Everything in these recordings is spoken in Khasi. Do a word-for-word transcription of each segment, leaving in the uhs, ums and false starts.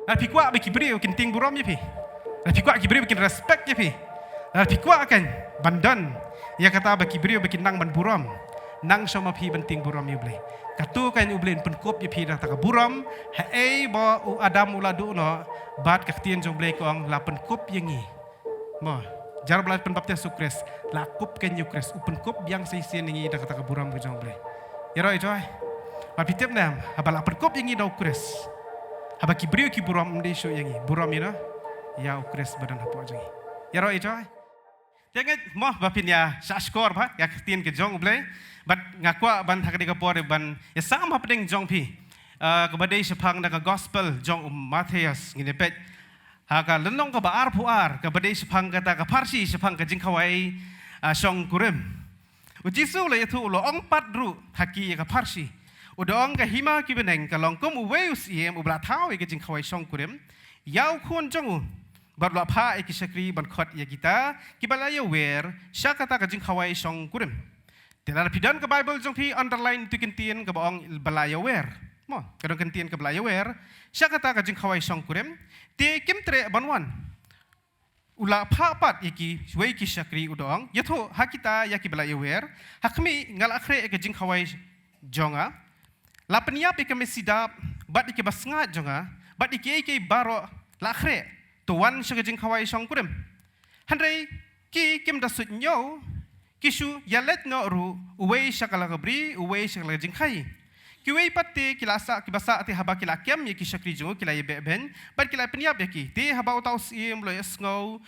Lada phi kwah ba ki briew kin tieng burom ïa phi, lada phi kwah ki briew ba kin respect ïa phi, lada phi kwah kan ban don ïa kata ba ki briew ba kin nang ban burom, nang sha ma phi ban tieng burom ïa U Blei. Kato kan U Blei un pynkup ïa phi da kata ka burom, haei ba u Adam u la duh noh, bad ka ktien jong U Blei ka ong la pynkup ïa ngi. Mo, jar ba la pynbaptis u Khrist, la kup kan ïa u Khrist, u pynkup biang sa shisien ïa ngi da kata ka burom ka jong U Blei. Ïaroh ïa joi. Ba phi tip ne em, haba la pynkup ïa ngi da u Khrist, haba ki briew ki burom, ym dei shuh ïa ngi, burom ïa no, ïa u Khrist ba don hapoh jong ngi. Ïaroh ïa joi. Te ngeit mo ba phin ïa shah shkor bha ïa ka ktien ka jong U Blei. Bad nga kwah ban ha kane ka por ban ïa sam hapdeng jong phi, ah, kaba dei shaphang na ka gospel jong u Mathaios, ngin ïa peit ha ka lynnong kaba arphew ar, kaba dei shaphang kata ka pharshi shaphang ka jingkhawai, ah, shongkurim. U Jisu u la ïathuh, u la ong pat ruh ha ki ïa ka pharshi, u da ong, ka hima ki bneng ka long kum uwei u syiem uba la thaw ïa ka jingkhawai shongkurim ïa u khun jong u, bad u la phah ïa ki shakri ban khot ïa kita kiba la ïawer sha kata ka jingkhawai shongkurim. Te lada phi don ka Baibl jong phi, underline ïa ka ktien kaba ong ba la ïawer. Mo, ka don ka ktien kaba la ïawer sha kata ka jingkhawai shongkurim. Te kim treh ban wan. U la phah pat ïa kiwei ki shakri, u da ong, ïathuh ha kita ïa kiba la ïawer, ha khmih, nga la khreh ïa ka jingkhawai jong nga, la pynïap ïa ka messida bad ïa kiba sngaid jong nga, bad ïa kiei kiei baroh la khreh. To wan sha ka jingkhawai shongkurim. Hynrei ki kim da suidñiew, ki shu ïaleit noh ruh, uwei sha ka la ka bri, uwei sha ka la ka jingkheiñ. Kiwei pat te ki la sah, kiba sah te haba ki la kem ïa ki shakri jong u, ki la ïabeh beiñ bad ki la pynïap ïa ki. Te haba uta u syiem u la ïohsngew,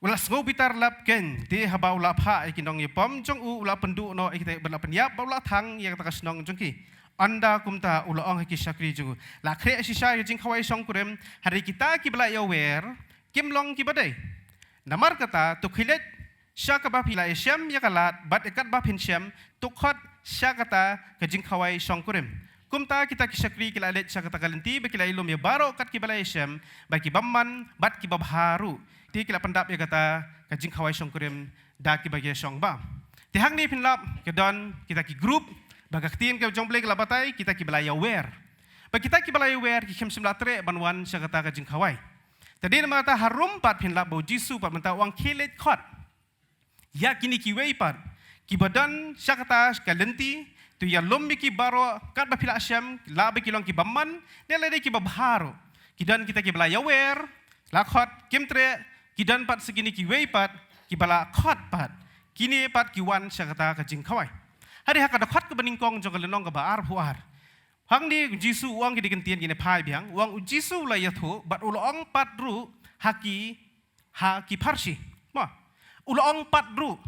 u la sngew bitar lap keiñ. Te haba u la phah ïa ki nongïapom jong u, u la pynduh noh ïa kita bad la pynïap, bad u la thang ïa kata ka shnong jong ki. Ynda kumta u la ong ha ki shakri jong u, la khreh shisha ïa ka jingkhawai shongkurim, hynrei kita kiba la ïawer kim long kiba dei. Namar kata, to khie leit sha kaba phi la ïashem ïa ka lad, bad ïa katba phin shem, to khot sha kata ka jingkhawai shongkurim. Kumta kita ki shakri ki la leit sha kata ka lynti, bad ki la ïalum ïa baroh kat kiba la ïashem, bad ki bymman bad ki babha ruh. Te ki la pyndap ïa kata ka jingkhawai shongkurim da kiba ïashong bha. Te hangne phin lap, ka don kita ki group, ba ka ktien ka jong U Blei ka la batai, kita kiba la ïawer. Bad kita kiba la ïawer ki khlem shym la treh ban wan sha kata ka jingkhawai. Te dei namar kata harum pat phin lap ba U Jisu pat mynta u ong khie leit khot ïa kine kiwei pat kiba don sha kata ka lynti, to ïalum ïa ki baroh katba phi la shem, lah ba ki long ki bymman ne lada ki babha ruh. Ki don kita kiba la ïawer, la khot, kim treh, ki don pat sa kine kiwei pat kiba la khot pat. Kine pat ki wan sha kata ka jingkhawai. Hynrei ha ka dkhot kaba nyngkong jong ka lynnong kaba arphew ar, hangne U Jisu u ong, ki dei ki ktien kine phai biang, u ong, U Jisu u la ïathuh bad u la ong pat ruh ha ki, ha ki pharshi. Mo, u la ong pat ruh.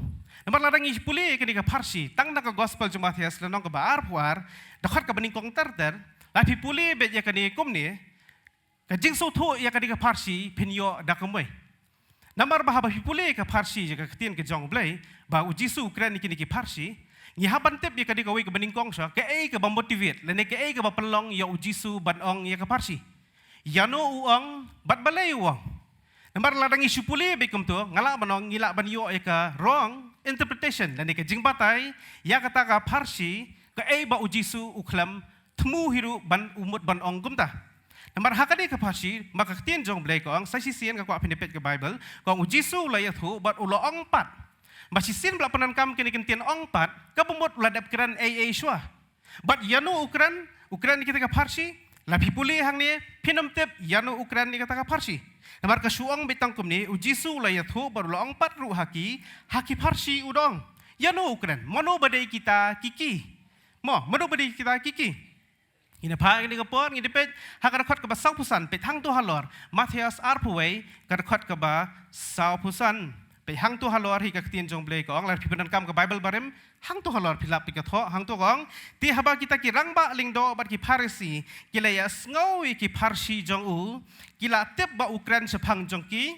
Namar lada ngi pule ïa kane ka pharshi tang na ka gospel jong u Mathaios lynnong kaba arphew ar, dkhot kaba nyngkong ter ter, lada phi pule beit ïa kane kumne, ka jingsngewthuh ïa kane ka pharshi phin ïoh da kumwei. Namar ba haba phi pule ïa ka pharshi ïa ka ktien ka jong U Blei, ba U Jisu u kren ïa kine ki pharshi, ngi hap ban tip ïa kane kawei kaba nyngkong shuwa, kaei kaba motivate lane kaei kaba pynlong ïa U Jisu ban ong ïa ka pharshi. Ïano u ong bad balei u ong. Namar lada ngi shu pule beit kumto, nga lah ban ong ngi lah ban ïoh ïa ka wrong interpretation lane ka jingbatai ïa kata ka pharshi, kaei ba U Jisu u khlem thmu hi ruh ban, u mut ban ong kumta. Namar ha kane ka pharshi, ma ka ktien jong U Blei ka ong, sa shisien nga kwah phin ïa peit ka Baibl, ka ong, U Jisu u la ïathuh bad u la ong pat. Ba shisien ba la pyndonkam kane ka ktien ong pat, kaba mut u la dep kren ei ei shuwa. Bad ïano u kren, u kren ïa kita ka pharshi, lada phi pule hangne, phin ym tip ïano u kren ïa kata ka pharshi. Namar ka shu ong beit tang kumne, U Jisu u la ïathuh bad u la ong pat ruh ha ki, ha ki pharshi u da ong. Ïano u kren, mano ba dei kita ki ki. Mo, mano ba dei kita ki ki. Ngin ïa phai ha kane ka por, ngin ïa peit ha ka dkhot kaba sawphew san, peit hangto halor. Mathaios arphew wei, ka dkhot kaba sawphew san. Peit hangto halor hi ka ktien jong U Blei ka ong, lada phi pyndonkam ka Baibl barim, hangto halor phi lap peit ka thoh, hangto ka ong, te haba kita ki rangbah lyngdoh bad ki Pharisi ki la ïasngew ïa ki pharshi jong u, ki la tip ba u kren shaphang jong ki.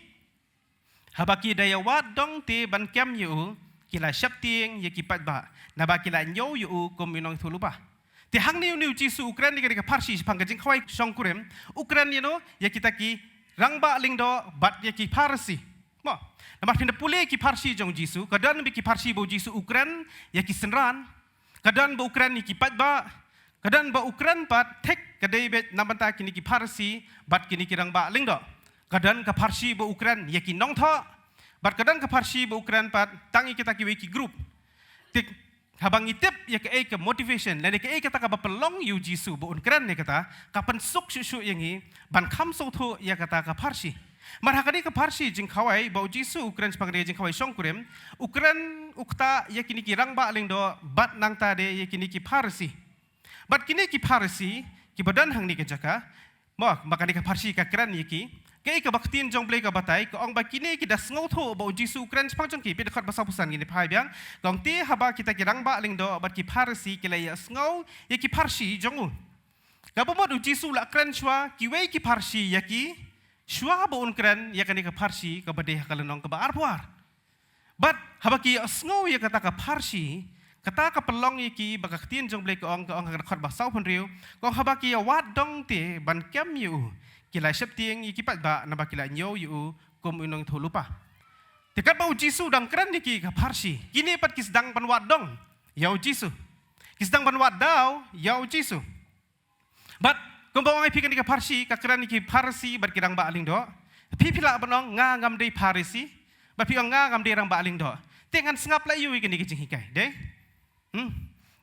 Haba ki da ïawad dong te ban kem ïa u, ki la sheptieng ïa ki paidbah, naba ki la ñiew ïa u kum u nongïathuhlypa. Te hangne une U Jisu u kren ïa kane ka pharshi shaphang ka jingkhawai shongkurim, u kren ïano, ïa kita ki rangbah lyngdoh bad ïa ki Pharisi. Mo, namar phin da pule ki pharshi jong U Jisu, ka don beit ki pharshi ba U Jisu u kren ïa ki synran, ka don ba u kren ïa ki paidbah, Ka don ba u kren pat thik ka dei beit na bynta kine ki Pharisi bad kine ki rangbah lyngdoh. Ka don ka pharshi ba u kren ïa ki nongthoh, bad ka don ka pharshi ba u kren pat tang ïa kita kiwei ki group. Te haba ngi tip ïa kaei ka motivation lane kaei kata kaba pynlong ïa u Jisu ba un kren ïa kata, ka pynsuk shuh shuh ïa ngi ban kham sngewthuh ïa kata ka pharshi. Namar ha kane ka pharshi jingkhawai ba u Jisu u kren shaphang kane ka jingkhawai shongkurim, u kren u ktah ïa kine ki rangbah lyngdoh bad nangta de ïa kine ki Pharisi. Bad kine ki Pharisi kiba don hangne ka jaka, mo, ba kane ka pharshi ka kren ïa ki, kaei kaba ka ktien jong u Blei ka batai, ka ong ba kine ki da sngewthuh ba u Jisu u kren shaphang jong ki. Peit dkhot ba sawphew san, ngin ïa phai biang. Ka ong, te haba kita ki rangbah lyngdoh bad ki Pharisi ki la ïohsngew ïa ki pharshi jong u, kaba mut u Jisu u la kren shuwa kiwei ki pharshi ïa ki, shuwa ba un kren ïa kane ka pharshi kaba dei ha ka lynnong kaba arphew ar. Bad haba ki ïohsngew ïa kata ka pharshi, kata ka pynlong ïa ki ba ka ktien jong u Blei ka ong, ka ong ha ka dkhot ba sawphew hynriew, ka ong, haba ki ïa wad dong te ban kem ïa u, ki la sheptieng ïa ki paidbah naba ki la ñiew ïa u kum u nongïathuhlypa. Te katba u Jisu u dang kren ïa ki ka pharshi, kine pat ki sdang ban wad dong ïa u Jisu. Ki sdang ban wad daw ïa u Jisu. Bad kumba ong ïa phi, kane ka pharshi ka kren ïa ki Pharisi bad ki rangbah lyngdoh. Phi, phi lah ban ong, nga ngam dei Pharisi, bad phi ong, nga ngam dei rangbah lyngdoh. Te ngan sngap la ïa u ïa kane ka jinghikai, dei? Hmm.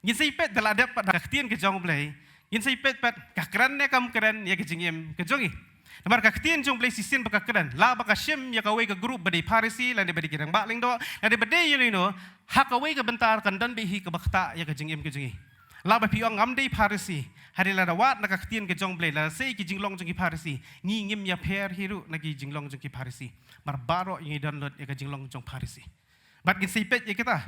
Ngin sa ïa peit da la dep pat da ka ktien ka jong u Blei. Ngin sa ïa peit pat ka kren ne kam kren ïa ka jingim ka jong ngi. Namar ka ktien jong u Blei shisien ba ka kren, la ba ka shim ïa kawei ka group ba dei Pharisi lane ba dei ki rangbah lyngdoh lane ba dei ïa lano, ha kawei ka bynta kan don beit hi kaba ktah ïa ka jingim ka jong ngi. La ba phi ong ngam dei Pharisi, hynrei lada wad na ka ktien ka jong u Blei, lada sei ki jinglong jong ki Pharisi, ngi ngim ïapher hi ruh na ki jinglong jong ki Pharisi. Namar baroh ngi don lut ïa ka jinglong jong Pharisi. Bad ngin sa ïa peit ïa kita.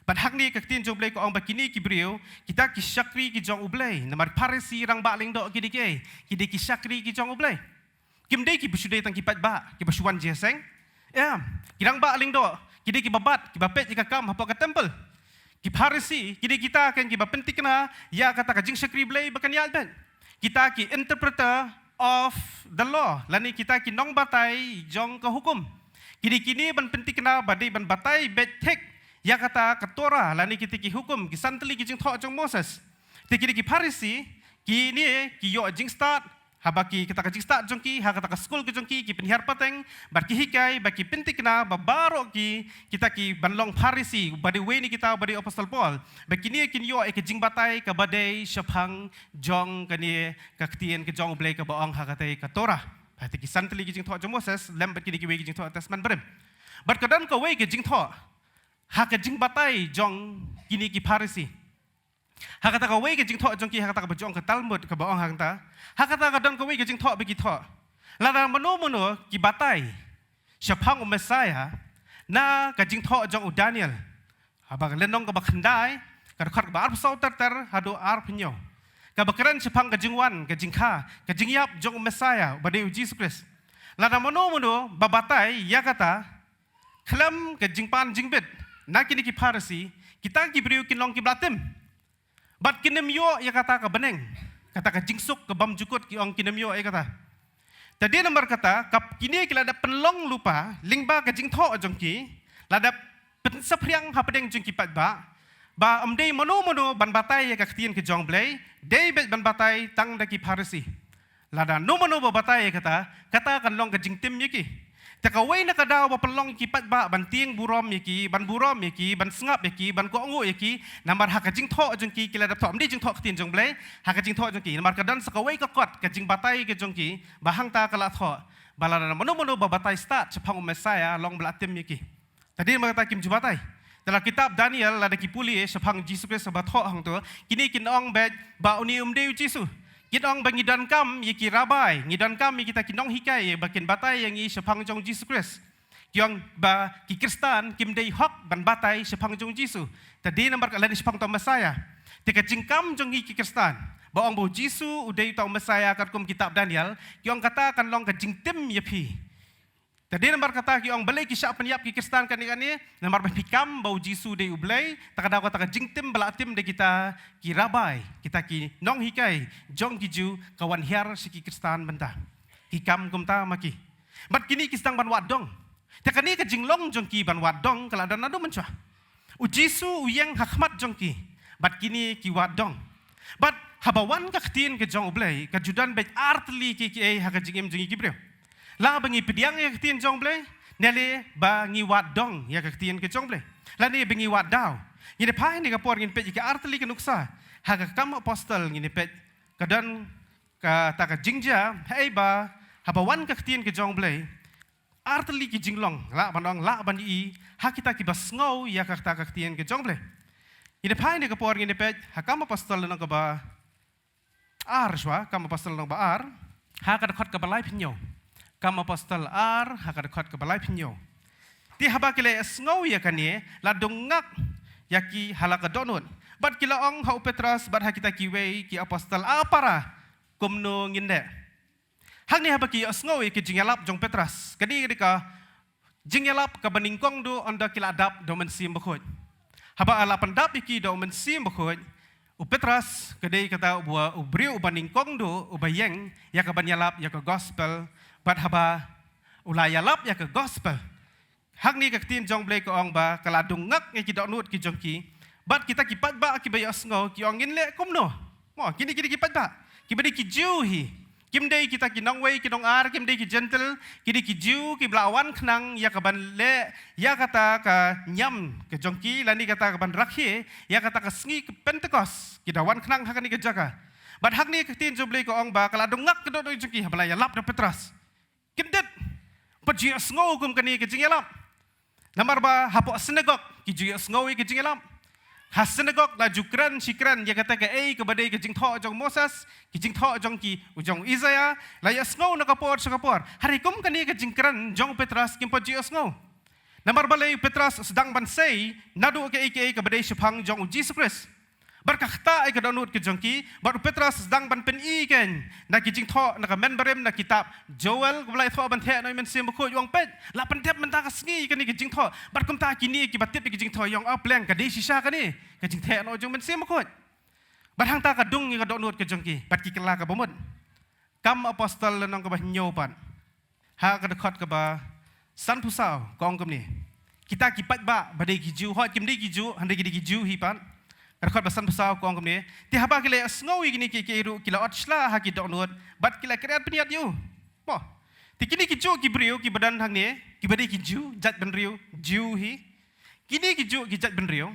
Bad hangne ka ktien jong u Blei ka ong ba kine ki briew kita ki shakri ki jong u Blei. Namar Pharisi, rangbah lyngdoh, ki dei kiei? Ki dei ki shakri ki jong u Blei. Kim dei kiba shu dei tang ki paidbah kiba shu wan jingïaseng. Em, ki rangbah lyngdoh ki dei kiba bat, kiba peit ïa ka kam hapoh ka temple. Ki Pharisi ki dei kita kan kiba pynthikna ïa kata ka jingshakri Blei ba kan ïaid beit. Kita ki interpreter of the law, lane kita ki nongbatai jong ka hukum. Ki dei kine ban pynthikna ba dei ban batai beit thik ïa kata ka Torah lane kita ki hukum, ki san tylli ki jingthoh jong Moses. Te ki dei ki Pharisi, kine ki ïoh jingstad, haba ki, kata ka jingstad jong ki ha kata ka skul ka jong ki, ki pynhiar pateng bad ki hikai bad ki pynthikna ba baroh ki, kita ki ban long Pharisi, ba dei uwei na kita ba dei u Apostol Paul. Ba kine kin ïoh ïa ka jingbatai kaba dei shaphang jong kane ka ktien ka jong u Blei kaba ong ha katei ka Torah. Hata ki san tylli ki jingthoh jong Moses lem bad kine kiwei ki jingthoh Testament Barim. Bad ka don kawei ka jingthoh ha ka jingbatai jong kine ki Pharisi. Ha kata kawei ka jingthoh jong ki, ha kata kaba jong ka Talmud kaba ong hangta. Ha kata ka don kawei ka jingthoh ba ki thoh. Lada mano mano ki batai shaphang u Messiah na ka jingthoh jong u Daniel, haba ka lynnong kaba khyndai, ka dkhot kaba arphew saw ter ter haduh arphew hynñiew, kaba kren shaphang ka jingwan, ka jingkha, ka jingïap jong u Messiah ba dei u Jisu Khrist. Lada mano mano ba batai ïa kata khlem ka jingpan jingbit na kine ki Pharisi, kita ki briew kin long kiba la tim. Bad kin ym ïoh ïa kata ka bneng, kata ka jingsuk ka bymjukut, ki ong kin ym ïoh ïa kata. Te dei namar kata ka kine ki la dep pynlong lypa lyngba ka jingthoh jong ki, la dep pynsaphriang hapdeng jong ki paidbah ba ym dei mano mano ban batai ïa ka ktien ka jong u Blei, dei beit ban batai tang da ki Pharisi. Lada mano mano ba batai ïa kata, kata kan long ka jingtim ïa ki. Te kawei na ka daw ba pynlong ïa ki paidbah ban tieng burom ïa ki, ban burom ïa ki, ban sngap ïa ki, ban kohnguh ïa ki, namar ha ka jingthoh jong ki, ki la dep thoh, ym dei jingthoh ktien jong u Blei, ha ka jingthoh jong ki. Namar ka don sa kawei ka kot, ka jingbatai ka jong ki ba hangta ka la thoh ba lada mano mano ba batai stad shaphang u Messiah, long ba la tim ïa ki. Te dei namar kata kim ju batai. Te la kitab Daniel, lada ki pule shaphang Jisu Khrist ba thoh hangto, kine kin ong beit ba une um dei u Jisu. Kin ong ba ngi donkam ïa ki rabbi, ngi donkam ïa kita ki nonghikai ba kin batai ïa ngi shaphang jong Jisu Khrist. Ki ong ba ki Khristan kim dei hok ban batai shaphang jong Jisu. Te dei namar kata, lane shaphang uta u Messiah. Te ka jingkam jong ngi ki Khristan ba ong ba u Jisu u dei uta u Messiah katkum kitab Daniel, ki ong kata kan long ka jingtim ïa phi. Te dei namar kata ki ong balei ki shah pynïap ki Khristan kane kane, namar ba phi kam ba u Jisu dei u Blei. Te ka daw kata ka jingtim ba la tim da kita ki rabbi, kita ki nonghikai jong ki Jiw ka wan hiar sha ki Khristan mynta. Ki kam kumta ma ki. Bad kine ki sdang ban wad dong. Te kane ka jinglong jong ki ban wad dong ka la don naduh mynshuwa. U Jisu u ïeng ha khmat jong ki, bad kine ki wad dong. Bad Haba wan ka ktien ka jong U Blei, ka ju don beit ar tylli ki, ki ei ha ka jingim jong ngi ki briew. La ba ngi pdiang ïa ka ktien jong U Blei, ne le ba ngi wad dong ïa ka ktien ka jong U Blei. Lane ba ngi wad daw. Ngin ïa phai ne ka por ngin peit ïa ki ar tylli ka nuksa. Ha ka Kam Apostol ngin ïa peit ka don kata ka jingjia, hei ba, haba wan ka ktien ka jong U Blei, ar tylli ki jinglong, lah ban ong, lah ban i, ha kita kiba sngew ïa kata ka ktien ka jong U Blei. Ngin ïa phai ne ka por ngin ïa peit, ha Kam Apostol lynnong kaba ar shuwa, Kam Apostol lynnong ba ar, ha ka dkhot kaba laiphew hynñiew. Kam Apostol ar, ha ka dkhot kaba laiphew hynñiew. Te haba ki la sngew ïa kane, la dung ngak ïa ki ha la ka dohnud. Bad ki la ong ha u Petros, bad ha kita kiwei ki apostol, a para, kumno ngin leh. Hangne haba ki sngew ïa ki jingïalap jong u Petros. Ka dei, ka dei ka jingïalap kaba nyngkong duh ynda ki la dap da u Mynsiem Bakhuid. Haba la pyndap ïa ki da u Mynsiem Bakhuid, u Petros, ka dei kata uba, u briew uba nyngkong duh, uba ïeng ïa ka ban ïalap ïa ka gospel, bad haba u la ïalap ïa ka gospel, hangne ka ktien jong U Blei ka ong ba ka la dung ngak ïa ki dohnud ki jong ki. Bad kita ki paidbah kiba ïohsngew ki ong, ngin leh kumno? Mo, kine ki dei ki paidbah, kiba dei ki Jiw hi. Kim dei kita ki nongwei ki nongar, kim dei ki Jentil, ki dei ki Jiw kiba la wan khnang ïa ka ban leh ïa kata ka niam ka jong ki, lane kata ka ban rakhe ïa kata ka sngi ka Pentekost. Ki da wan khnang ha kane ka jaka. Bad hangne ka ktien jong U Blei ka ong ba ka la dung ngak ka dohnud jong ki haba la ïalap da u Petros. Kyndit. Pat ju ïohsngew kum kane ka jingïalap. Namar ba hapoh synagog ki ju ïohsngew ïa ka jingïalap. Ha synagog la ju kren shi kren ïa kata kaei kaba dei ka jingthoh jong u Moses, ki jingthoh jong ki, u jong u Isaiah, la ïohsngew na ka por sha ka por. Hynrei kum kane ka jingkren jong u Petros kim pat ju ïohsngew. Namar balei? U Petros u sdang ban sei naduh kaei kaei kaba dei shaphang jong u Jisu Khrist. Bad ka ktah ïa ka dohnud ka jong ki, bad u Petros u sdang ban pyni kein na ki jingthoh, na ka mynbarim, na kitab Joel, kaba la ïathoh ban theh na u Mynsiem Bakhuid, u ong, peit, la pyndep mynta ka sngi kane ka jingthoh. Bad kumta kine kiba tip ïa ka jingthoh, ïa ong, a pleng, ka dei shisha kane ka jingtheh na u jong u Mynsiem Bakhuid. Bad hangta ka dung ïa ka dohnud ka jong ki, bad ki kylla ka bamut. Kam Apostol lynnong kaba hynñiew pat, ha ka dkhot kaba sanphew saw, ka ong kumne. Kita ki paidbah ba dei ki Jiw, hooid, kim dei ki Jiw, hynrei ki dei ki Jiw hi pat. Ka dkhot ba sanphew saw ka ong kumne. Te haba ki la ïohsngew ïa kine kiei kiei ruh, ki la ot shla ha ki dohnud, bad ki la kyrïat bniat ïa u. Mo. Te kine ki juh ki briew kiba don hangne, kiba dei ki Jiw, jaitbynriew Jiw hi. Kine ki juh ki jaitbynriew,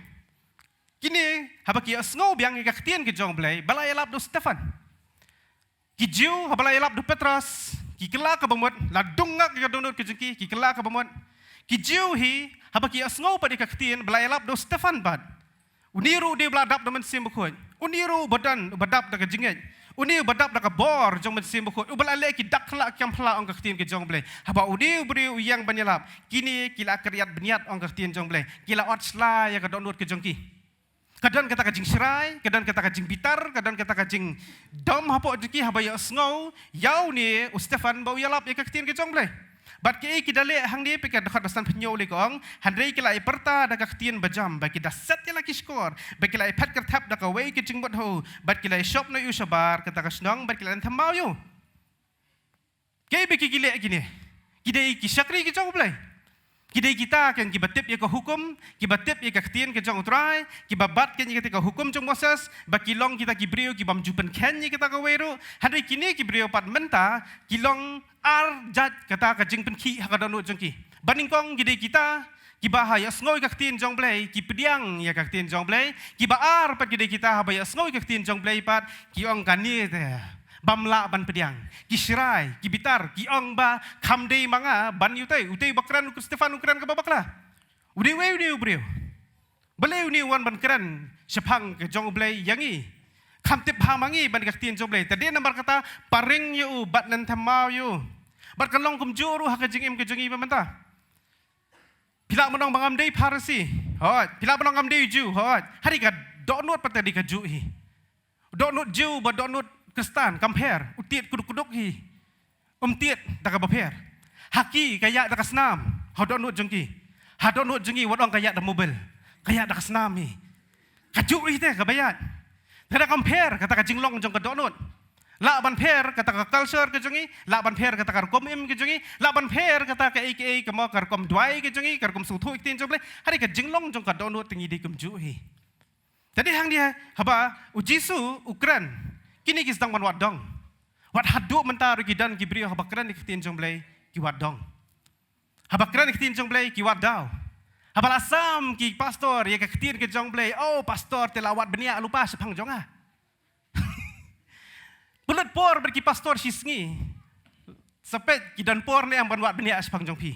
kine haba ki ïohsngew biang ïa ka ktien ka jong U Blei ba la ïalap da u Stephan. Ki Jiw, haba la ïalap da u Petros, ki kylla ka bamut, la dung ngak ïa ka dohnud ka jong ki, ki kylla ka bamut. Ki Jiw hi, haba ki ïohsngew pat ïa ka ktien ba la ïalap da u Stephan pat. Une ruh u dei uba la dap da u Mynsiem Bakhuid. Une ruh uba don, uba dap da ka jingngeit. Une uba dap da ka bor jong u Mynsiem Bakhuid. Uba la leh ki dak phylla kiam phylla, ong ka ktien ka jong U Blei. Haba une u briew u ïeng ban ïalap, kine ki la kyrïat bniat, ong ka ktien jong U Blei. Ki la ot shla ïa ka dohnud ka jong ki. Ka don kata ka jingshrai, ka don kata ka jingbitar, ka don kata ka jingdom hapoh jong ki haba ïohsngew ïa une u Stephan ba u ïalap ïa ka ktien ka jong U Blei. Bad kaei ki da leh hangne, peit ka dkhot ba sanphew hynñiew, lei ka ong, hynrei ki la ïa pyrta da ka ktien bajam, bad ki da set ïa la ki shkor, bad ki la ïa phet kyrthep da kawei ka jingmut ha u, bad ki la ïa shop noh ïa u shabar kata ka shnong, bad ki la ïa thymmai ïa u. Kaei ba ki, ki leh kine? Ki dei ki shakri ki jong U Blei. Ki dei kita kein kiba tip ïa ka hukum, kiba tip ïa ka ktien ka jong U Trai, kiba bat kein ïa kata ka hukum jong u Moses, ba ki long kita ki briew ki bym ju pynkheiñ ïa kata kawei ruh. Hynrei kine ki briew pat mynta ki long ar jait kata ka jingpynkhih ha ka dohnud jong ki. Ba nyngkong ki dei kita kiba ha ïohsngew ïa ka ktien jong U Blei, ki pdiang ïa ka ktien jong U Blei, kiba ar pat ki dei kita haba ïohsngew ïa ka ktien jong U Blei pat, ki ong kane te bym lah ban pdiang. Ki shrai, ki bitar, ki ong ba kham dei ma nga ban ïa utei, utei ba kren u Stephan u kren kaba bakla. U dei uei, u dei u briew? Balei une u wan ban kren shaphang ka jong U Blei ïa ngi? Kham tip bha ma ngi ban ka ktien jong U Blei. Te dei namar kata, pyrshang ïa u bad nym thymmai ïa u. Bad kan long kumjuh ruh ha ka jingim ka jong ngi ba mynta. Phi lah ban ong ba ngam dei Pharisi. Hooid. Phi lah ban ong ngam dei Jiw. Hooid. Hynrei ka dohnud pat ka dei ka juh hi. Dohnud Jiw bad dohnud Khristan kam pher. U tied kduk kduk hi. Um tied da kaba pher. Ha ki ka ïaid da ka snam. Ha dohnud jong ki. Ha dohnud jong ngi wat ong ka ïaid da mobil. Ka ïaid da ka snam hi. Ka juh hi te kaba ïaid. Te da kam pher kata ka jinglong jong ka dohnud. Lah ban pher kata ka culture ka jong ngi, lah ban pher kata ka rukom im ka jong ngi, lah ban pher kata kaei kaei ka mo ka rukom duwai ka jong ngi, ka rukom sngewthuh ïa ka ktien jong U Blei, hynrei ka jinglong jong ka dohnud te ngi dei kumjuh hi. Te dei hangne haba u Jisu u kren Kine ki sdang ban wad dong. Wat haduh mynta ruh ki don ki briew haba kren ïa ka ktien jong U Blei ki wad dong. Haba kren ïa ka ktien jong U Blei ki wad daw. Haba la sam ki pastor ïa ka ktien ka jong U Blei, "Oh, pastor, te la wad bniah lypa shaphang jong nga." Pynlut por bad ki pastor shi sngi. Sa peit ki don por ne em ban wad bniah shaphang jong phi.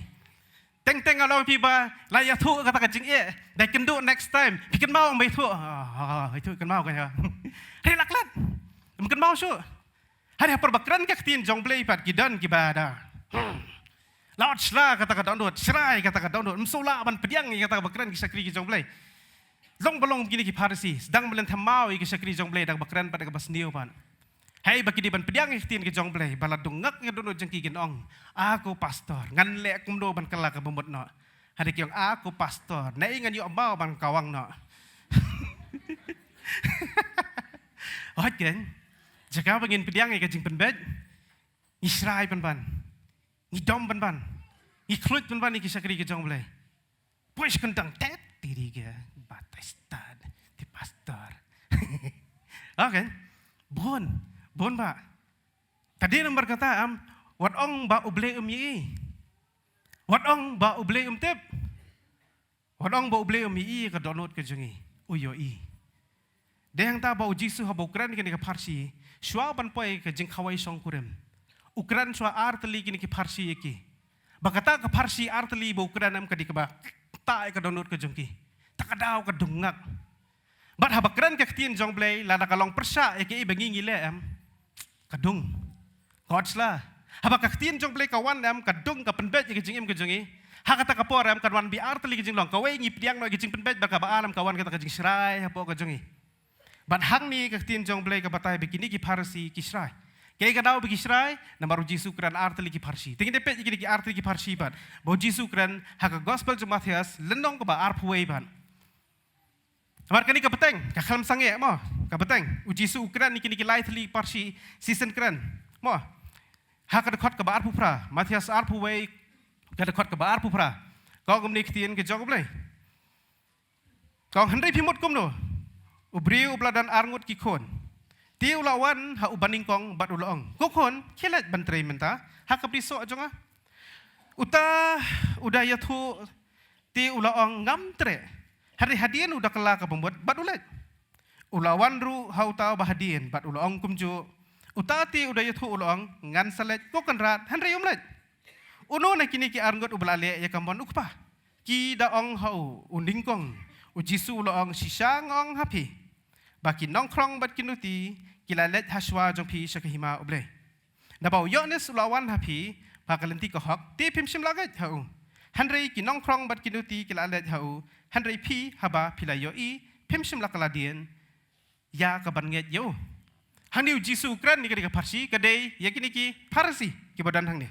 Teng teng nga ong phi ba la ïathuh kata ka jingeh, da kynduh next time phi kynmaw, ym ïathuh. Ah, ah, ïathuh kynmaw ka ïa. Hynrei la klet. Ym kynmaw shuh. Hynrei ha por ba kren ka ktien jong U Blei pat ki don kiba da, hmm, la wad shla kata ka dohnud, shrai kata ka dohnud, ym shu lah ban pdiang ïa kata kaba kren ki shakri ki jong U Blei. Long ba long kine ki Pharisi, sdang ban lyntham maw ïa ki shakri jong U Blei da kaba kren pat da kaba sniew pat. Hei ba ki dei ban pdiang ïa ka ktien ka jong U Blei, ba la dung ngak ïa ka dohnud jong ki, kin ong, "Ah, ko pastor, ngan leh kumno ban kylla kaba mut noh?" Hynrei ki ong, "Ah, ko pastor, naei ngan ïoh maw ban kawang noh?" Hooid kein, jaka ba ngin pdiang ïa ka jingpynbeit, ngi shrai pynban, ngi dom pynban, ngi khluit pynban ïa ki shakri ki jong U Blei. Poi sha kyndong, tet tiri ke, ba te stad, te pastor. Okay. Bun, bun ba. Ka dei namar kata em, wat ong ba U Blei um ïohi. Wat ong ba U Blei um tip. Wat ong ba U Blei um ïohi ka dohnud ka jong ngi. U ïohi. Dei hangta ba U Jisu haba u kren ïa kine ki Pharsi, shuwa ban poi ka jingkhawai shongkurim, u kren shuwa ar tylli kine ki Pharsi ïa ki. Ba kata ka Pharsi ar tylli ba u kren em ka dei kaba ktah ïa ka dohnud ka jong ki. Ta ka daw ka dung ngak. Bad haba kren ka ktien jong U Blei, lada ka long pyrshah ïa kaei ba ngi ngi leh em, ka dung. Ka wad shla. Haba ka ktien jong U Blei ka wan em, ka dung, ka pynbeit ïa ka jingim ka jong ngi. Ha kata ka por em, kan wan beit ar tylli ka jinglong. Kawei ngi pdiang noh ïa ka jingpynbeit, bad kaba ar em ka wan kata ka jingshrai hapoh ka jong ngi. Bad hangne ka ktien jong U Blei ka batai ba kine ki Pharisi ki shrai. Kaei ka daw ba ki shrai? Namar U Jisu u kren ar tylli ki Pharsi. Te ngin ïa peit ïa kine ki ar tylli ki Pharsi pat. Ba U Jisu u kren ha ka Gospel jong u Mathaios, lynnong kaba arphew wei pat. Namar kane ka bteng, ka khlem sangeh mo, ka bteng. U Jisu u kren ïa kine ki lai tylli ki Pharsi shisien kren mo. Ha ka dkhot kaba arphew phra, Mathaios arphew wei, ka dkhot kaba arphew phra. Ka ong kumne ka ktien ka jong U Blei. Ka ong, hynrei phi mut kumno? U briew uba la don ar ngut ki khun. Te u la wan ha uba nyngkong bad u la ong, ko khun, khie leit ban trei mynta ha ka bri soh jong nga. Uta u da ïathuh, te u la ong, ngam treh. Hynrei hadien u da kylla kaba mut bad u leit. U la wan ruh ha uta uba hadien bad u la ong kumjuh. Uta te u da ïathuh u la ong, ngan sa leit ko kynrad, hynrei um leit. Uno na kine ki ar ngut uba la leh ïa ka mon u kpa? Ki da ong ha u, u nyngkong. U Jisu u la ong, shisha nga ong ha phi, ba ki nongkhrong bad ki nuti ki la leit ha shuwa jong phi sha ka hima U Blei. Naba u Ïoannis u la wan ha phi ha ka lynti ka hok, te phim shym la ngeit ha u. Hynrei ki nongkhrong bad ki nuti ki la leit ha u, hynrei phi, haba phi la ïohi, phim shym la kylla dien ïa ka ban ngeit ïa u. Hangne U Jisu u kren ïa kane ka Pharsi, ka dei ïa kine ki Pharisi kiba don hangne.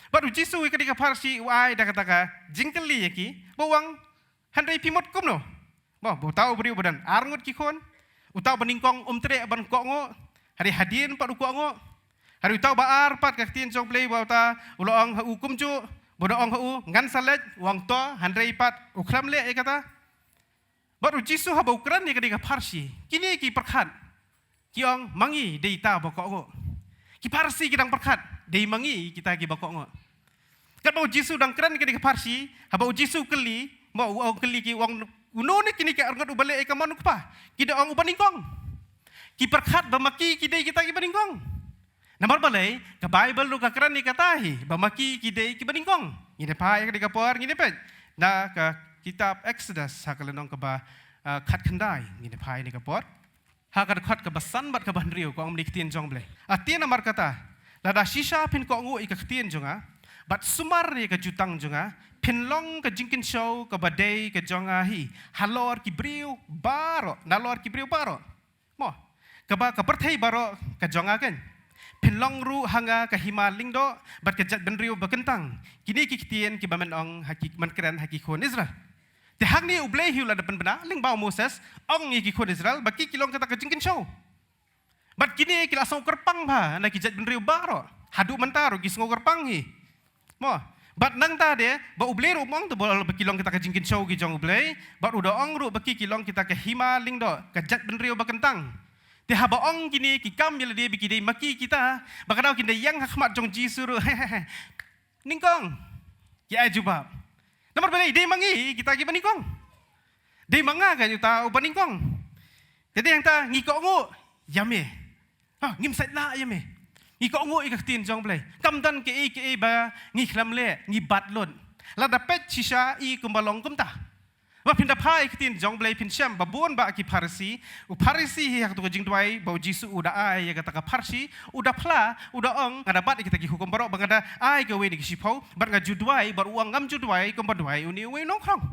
Bad U Jisu ïa kane ka Pharsi u ai da kata ka jingkylli ïa ki, ba u ong, hynrei phi mut kumno? Ba, ba uta u briew ba don ar ngut ki khun, uta uba nyngkong um treh ban kohnguh, hynrei hadien pat u kohnguh. Hynrei uta uba ar pat, ka ktien jong U Blei ba uta u la ong ha u kumjuh, ba u da ong ha u, ngan sa leit, u ong to, hynrei pat u khlem leh ïa kata. Bad U Jisu haba u kren ïa kane ka Pharsi, kine ki pyrkhat, ki ong, ma ngi dei kita ba kohnguh. Ki Pharsi ki dang pyrkhat, dei ma ngi kita kiba kohnguh. Katba U Jisu dang kren ïa kane ka Pharsi, haba U Jisu u kylli, mo, u ong, kylli ki, u ong, uno na kine ki ar ngut uba leh ïa ka mon u kpa? Ki da ong, uba nyngkong. Ki pyrkhat ba ma ki ki dei kita kiba nyngkong. Namar balei, ka Baibl ruh ka kren ïa kata hi, ba ma ki ki dei kiba nyngkong. Ngin ïa phai ha kane ka por, ngin ïa peit na ka kitab Exodus ha ka lynnong kaba, ah, khatkhyndai, ngin ïa phai ha kane ka por. Ha ka dkhot kaba san bad kaba hynriew, ka ong kumne ka ktien jong U Blei. Te namar kata, lada shisha phin kohnguh ïa ka ktien jong nga bad sumar ïa ka jutang jong nga, phin long ka jingkynshew kaba dei ka jong nga hi halor ki briew baroh, nalor ki briew baroh. Mo, kaba ka pyrthei baroh ka jong nga kein. Phin long ruh ha nga ka hima lyngdoh bad ka jaitbynriew bakyntang. Kine ki ktien kiba men ong ha ki, men kren ha ki khun Israel. Te hangne U Blei hi u la dep pynbna lyngba u Moses, ong ïa ki khun Israel ba ki ki long kata ka jingkynshew. Bad kine ki la sngew kyrpang bha na ki jaitbynriew baroh. Haduh mynta ruh ki sngew kyrpang hi. Mo. Bad nangta de, ba U Blei ruh um ong te ba ki long kita ka jingkynshew ki jong U Blei, bad u da ong ruh ba ki ki long kita ka hima lyngdoh, ka jaitbynriew bakyntang. Te haba ong kine ki kam ïa lade ba ki dei ma ki kita, ba ka daw kin da ïeng ha khmat jong Jisu ruh. Nyngkong. Ki ai jubab. Namar balei dei ma ngi kita kiba nyngkong. Dei ma nga ka uta uba nyngkong. Te dei hangta ngi kohnguh ïa me. Ha, ngim sait lah ïa me. Ngi kohnguh ïa ka ktien jong Blei. Kam don kaei kaei ba ngi khlem leh, ngi bat lut. Lada peit shisha i kumba long kumta. Ba phin da phai ïa ka ktien jong Blei phin shem ba bun ba ki Pharisi, u Pharisi hi ha kato ka jingduwai ba u Jisu u da ai ïa kata ka pharshi, u da phla, u da ong, nga da bat ïa kita ki hukum baroh ba nga da ai kawei na ki shiphew, bad nga ju duwai, bad u ong ngam ju duwai kumba duwai une uwei u nongkhrong.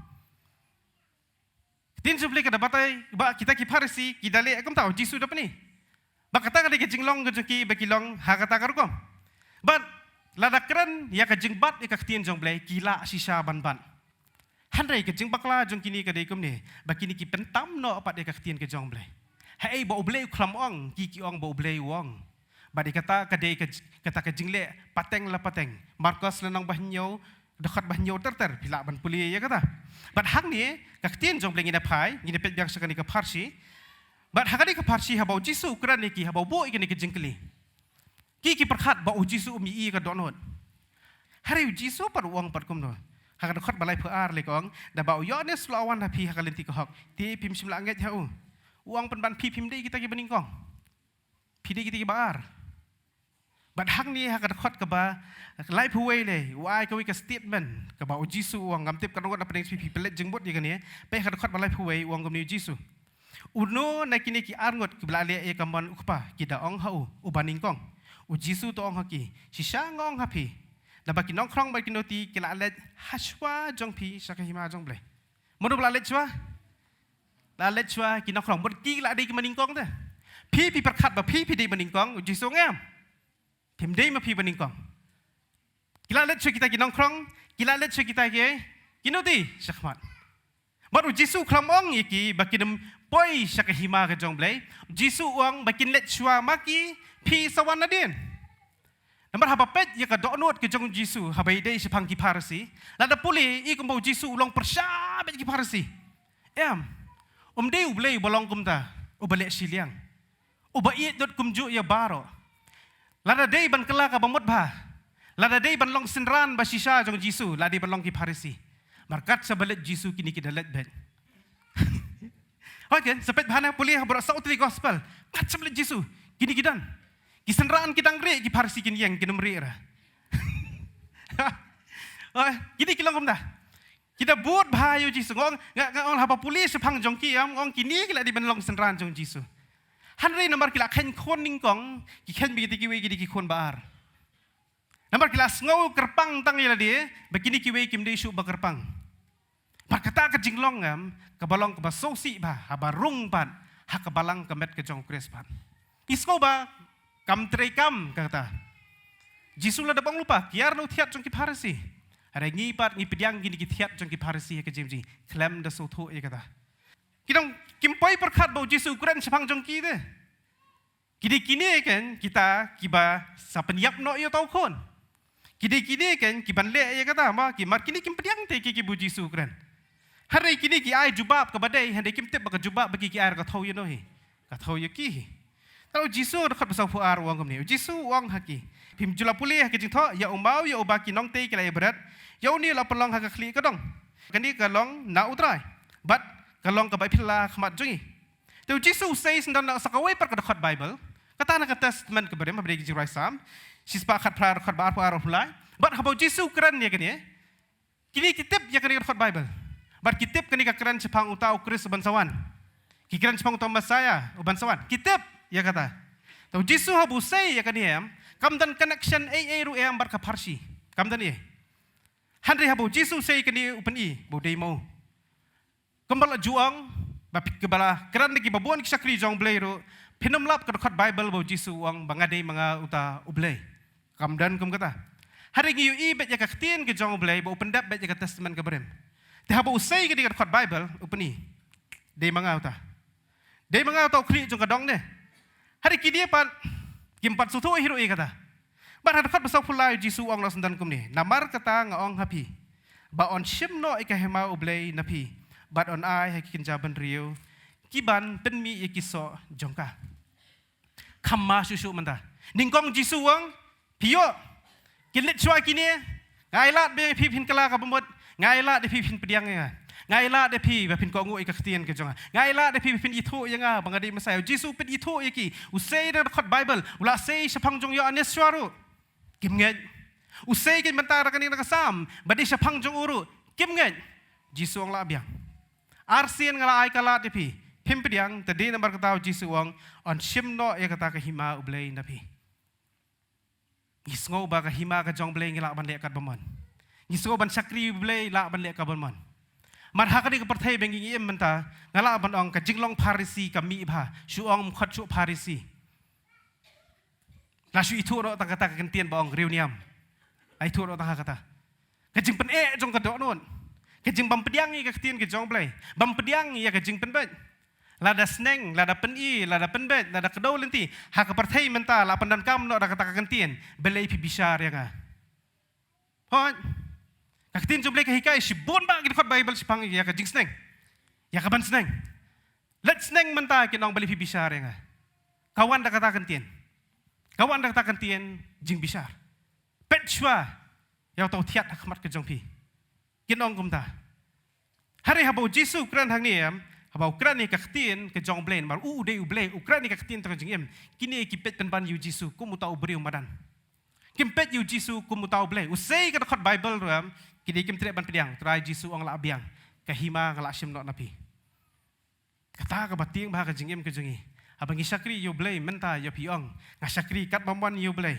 Ktien jong Blei ka da batai ba kita ki Pharisi ki da leh kumta, u Jisu da pyni. Ba kata ka dei ka jinglong ka jong ki ba ki long ha kata ka rukom. Bad lada kren ïa ka jingbat ïa ka ktien jong Blei ki lah shisha ban bat. Hynrei ka jingbakla jong kine ka dei kumne, ba kine ki pyntam noh pat ïa ka ktien ka jong Blei. Haei ba U Blei u khlem ong, ki ki ong ba U Blei u ong. Bad ïa kata ka dei ka j-, kata ka jingleh pateng la pateng. Markos lynnong ba hynñiew, dkhot ba hynñiew ter ter, phi lah ban pule ïa kata. Bad hangne ka ktien jong Blei ngin ïa phai, ngin ïa peit biang sha kane ka pharshi. Bad ha kane ka pharshi haba u Jisu u kren ïa ki, haba u buh ïa kane ka jingkylli. Ki ki pyrkhat ba u Jisu um ïohi ïa ka dohnud. Hynrei u Jisu pat u ong pat kumno. Ha ka dkhot ba laiphew ar lei ka ong, da ba u Ïoannis u la wan ha phi ha ka lynti ka hok, te phim shym la ngeit ha u. U ong pynban phi phim dei kita kiba nyngkong. Phi dei kita kiba ar. Bad hangne ha ka dkhot kaba laiphew wei lei, u ai kawei ka statement kaba u Jisu u ong, ngam tip katno ngut na pdeng jong phi phi pynleit jingmut ïa kane, peit ha ka dkhot ba laiphew wei u ong kumne u Jisu. Uno na kine ki arngut kiba la leh ïa ka mon u kpa, ki da ong ha u, uba nyngkong. U Jisu u ong ha ki, shisha nga ong ha phi, naba ki nongkhrong bad ki nongti ki la leit ha shuwa jong phi sha ka hima jong Blei. Mano ba la leit shuwa? La leit shuwa ki nongkhrong, bad ki la dei kiba nyngkong te. Phi phi pyrkhat ba phi phi dei ba nyngkong, u Jisu u ong em. Phim dei ma phi ba nyngkong. Ki la leit shuwa kita ki nongkhrong, ki la leit shuwa kita ki, ki nongti, shakhmat. Bad u Jisu u khlem ong ïa ki ba kin ym poi sha ka hima ka jong Blei. U Jisu u ong ba kin leit shuwa ma ki, phi sa wan nadien. Namar haba peit ïa ka dohnud ka jong u Jisu, haba ïadei shaphang ki Pharisi, lada pule i kumba u Jisu u long pyrshah bad ki Pharisi. Em. Um dei U Blei uba long kumta, uba leh shiliang. Uba ïeit lut kumjuh ïa baroh. Lada dei ban kylla kaba mut bha. Lada dei ban long synran ba shisha jong u Jisu, la dei ban long ki Pharisi. Markat sa ba leit Jisu kine ki da leit beit. Hoi ken, sa peit bha na pule ha baroh saw tylli gospel. Kat sa ba leit Jisu, kine ki don. Ki synran ki dang rieh, ki Pharisi kin ïeng, kin ym rieh ra. Hoi, kine ki long kumta. Ki da bud bha ïa u Jisu. Nga ong, nga, nga ong haba pule shaphang jong ki, ym ong kine ki la dei ban long synran jong u Jisu. Hynrei namar ki la kheiñ khun nyngkong, ki kheiñ beit kita kiwei ki dei ki khun ba ar. Namar ki la sngew kyrpang tang ïa lade, ba kine kiwei kim dei shuh ba kyrpang. Bad kata ka jinglong em, kaba long kaba sngewsih bha, haba rung pat ha ka balang ka met ka jong u Khrist pat. Ngi sngew ba kam treikam kata. Jisu la dep ong lypa, kiar na u thiat jong ki Pharisi. Hynrei ngi pat ngi pdiang kine ki thiat jong ki Pharisi ha ka jingim jong ngi, khlem da sngewthuh ïa kata. Ki dang kim poi pyrkhat ba u Jisu u kren shaphang jong ki te. Ki dei kine ken kita kiba sa pynïap noh ïa uta u khun. Ki dei kine ken kiban leh ïa kata, ma ki, mar kine kim pdiang te ki, kiba u Jisu u kren. Hynrei kine ki ai jubab kaba dei, hynrei kim tip ba ka jubab ba ki ki ai ka thew ïa no hi. Ka thew ïa ki hi. Te u Jisu ha ka dkhot ba sawphew ar u ong kumne. U Jisu u ong ha ki, phim ju la pule ha ka jingthoh, ïa u maw ïa uba ki nongtei ki la ïabret, ïa une u la pynlong ha ka khlieh ka dong. Kane ka long na U Trai. Bad ka long kaba phylla ha khmat jong ngi. Te u Jisu u sei sdang na sa kawei pat ka dkhot Baibl. Kata na ka Testament kaba rim, haba dei ka Jingrwai Salm shispah khatphra, dkhot ba arphew ar, arphew lai. Bad haba u Jisu u kren ïa kane, kine ki tip ïa kane ka dkhot Baibl. Bad ki tip kane ka kren shaphang uta u Khrist uban sa wan. Ki kren shaphang uta u Messiah uban sa wan. Ki tip ïa kata. Te u Jisu haba u sei ïa kane em, kam don connection ei ei ruh em bad ka pharshi. Kam don ei. Hynrei haba u Jisu u sei ïa kane u pyni ba u dei ma u. Kumba la ju ong, ba phi, kumba la kren da kiba bun ki shakri jong U Blei ruh, phin ym lap ka dkhot Baibl ba u Jisu u ong ba nga dei ma nga uta U Blei. Kam don kum kata. Hynrei ngi ïohi beit ïa ka ktien ka jong U Blei ba u pyndep beit ïa ka Testament kaba rim. Te haba u sei kane ka dkhot Baibl, u pyni, dei ma nga uta. Dei ma nga uta u khlieh jong ka dong ne. Hynrei kine pat kim pat sngewthuh hi ruh ïa kata. Bad ha dkhot ba sawphew lai u Jisu u ong noh sdang kumne, namar kata nga ong ha phi, ba yn shim noh ïa ka hima U Blei na phi, bad yn ai ha ki kynja bynriew kiban pynmih ïa ki soh jong ka. Kham ma shuh shuh mynta. Nyngkong Jisu u ong, phi ïoh, kin leit shuwa kine. Nga ai lad ba phi phin kylla ka bamut. Nga ai lad ba phi phin pdiang ïa nga. Nga ai lad ba phi ba phin kohnguh ïa ka ktien ka jong nga. Nga ai lad ba phi ba phin ithuh ïa nga ba nga dei Messiah. U Jisu u pynithuh ïa ki. U sei da ka dkhot Baibl, u la sei shaphang jong u Ïoannis shuwa ruh. Kim ngeit. U sei kein mynta da kane da ka Salm ba dei shaphang jong u ruh. Kim ngeit. Jisu u ong, lah biang. Arsien nga la ai ka lad ïa phi. Phim pdiang. Te dei namar kata u Jisu u ong, yn shim noh ïa kata ka hima U Blei na phi. Ngi sngew ba ka hima ka jong U Blei ngi lah ban leh katba mon. Ngi sngew ban shakri U Blei lah ban leh katba mon. Mar ha kane ka pyrthei ba ngi im mynta, nga lah ban ong ka jinglong Pharisi ka mih bha, shu ong ym khot shuh Pharisi. La shu ithuh noh tang kata ka kyntien ba ong riewniam. La ithuh noh tang kata. Ka jingpyneh jong ka dohnud. Ka jingbym pdiang ïa ka ktien ka jong U Blei. Bym pdiang ïa ka jingpynbeit. Lada sneng, lada pyni, lada pynbeit, lada kdew lynti. Ha ka pyrthei mynta la pyndonkam noh da kata ka kyntien. Balei phi bishar ïa nga? Hooid. Ka ktien jong U Blei ka hikai shibun bah ki dkhot Baibl shaphang ïa ka jingsneng. Ïa ka ban sneng. Leit sneng mynta, kin ong, balei phi bishar ïa nga? Ka wan da kata ka kyntien. Ka wan da kata ka kyntien jingbishar. Peit shuwa ïa uta u thiat ha khmat ka jong phi. Kin ong kumta. Hynrei haba u Jisu u kren hangne, em, haba u kren ïa ka ktien ka jong U Blei, namar u u dei U Blei, u kren ïa ka ktien tang jingim. Kine ki peit pynban ïa u Jisu kum uta u briew madan. Kim peit ïa u Jisu kum uta U Blei. U sei ka dkhot Baibl ruh, em, kine kim treh ban pdiang. Trai Jisu u ong, lah biang. Ka hima nga lah shim noh na phi. Kata kaba tieng bha ha ka jingim ka jong ngi. Haba ngi shakri ïa U Blei mynta, ïoh phi ong, nga shakri katba mon ïa U Blei.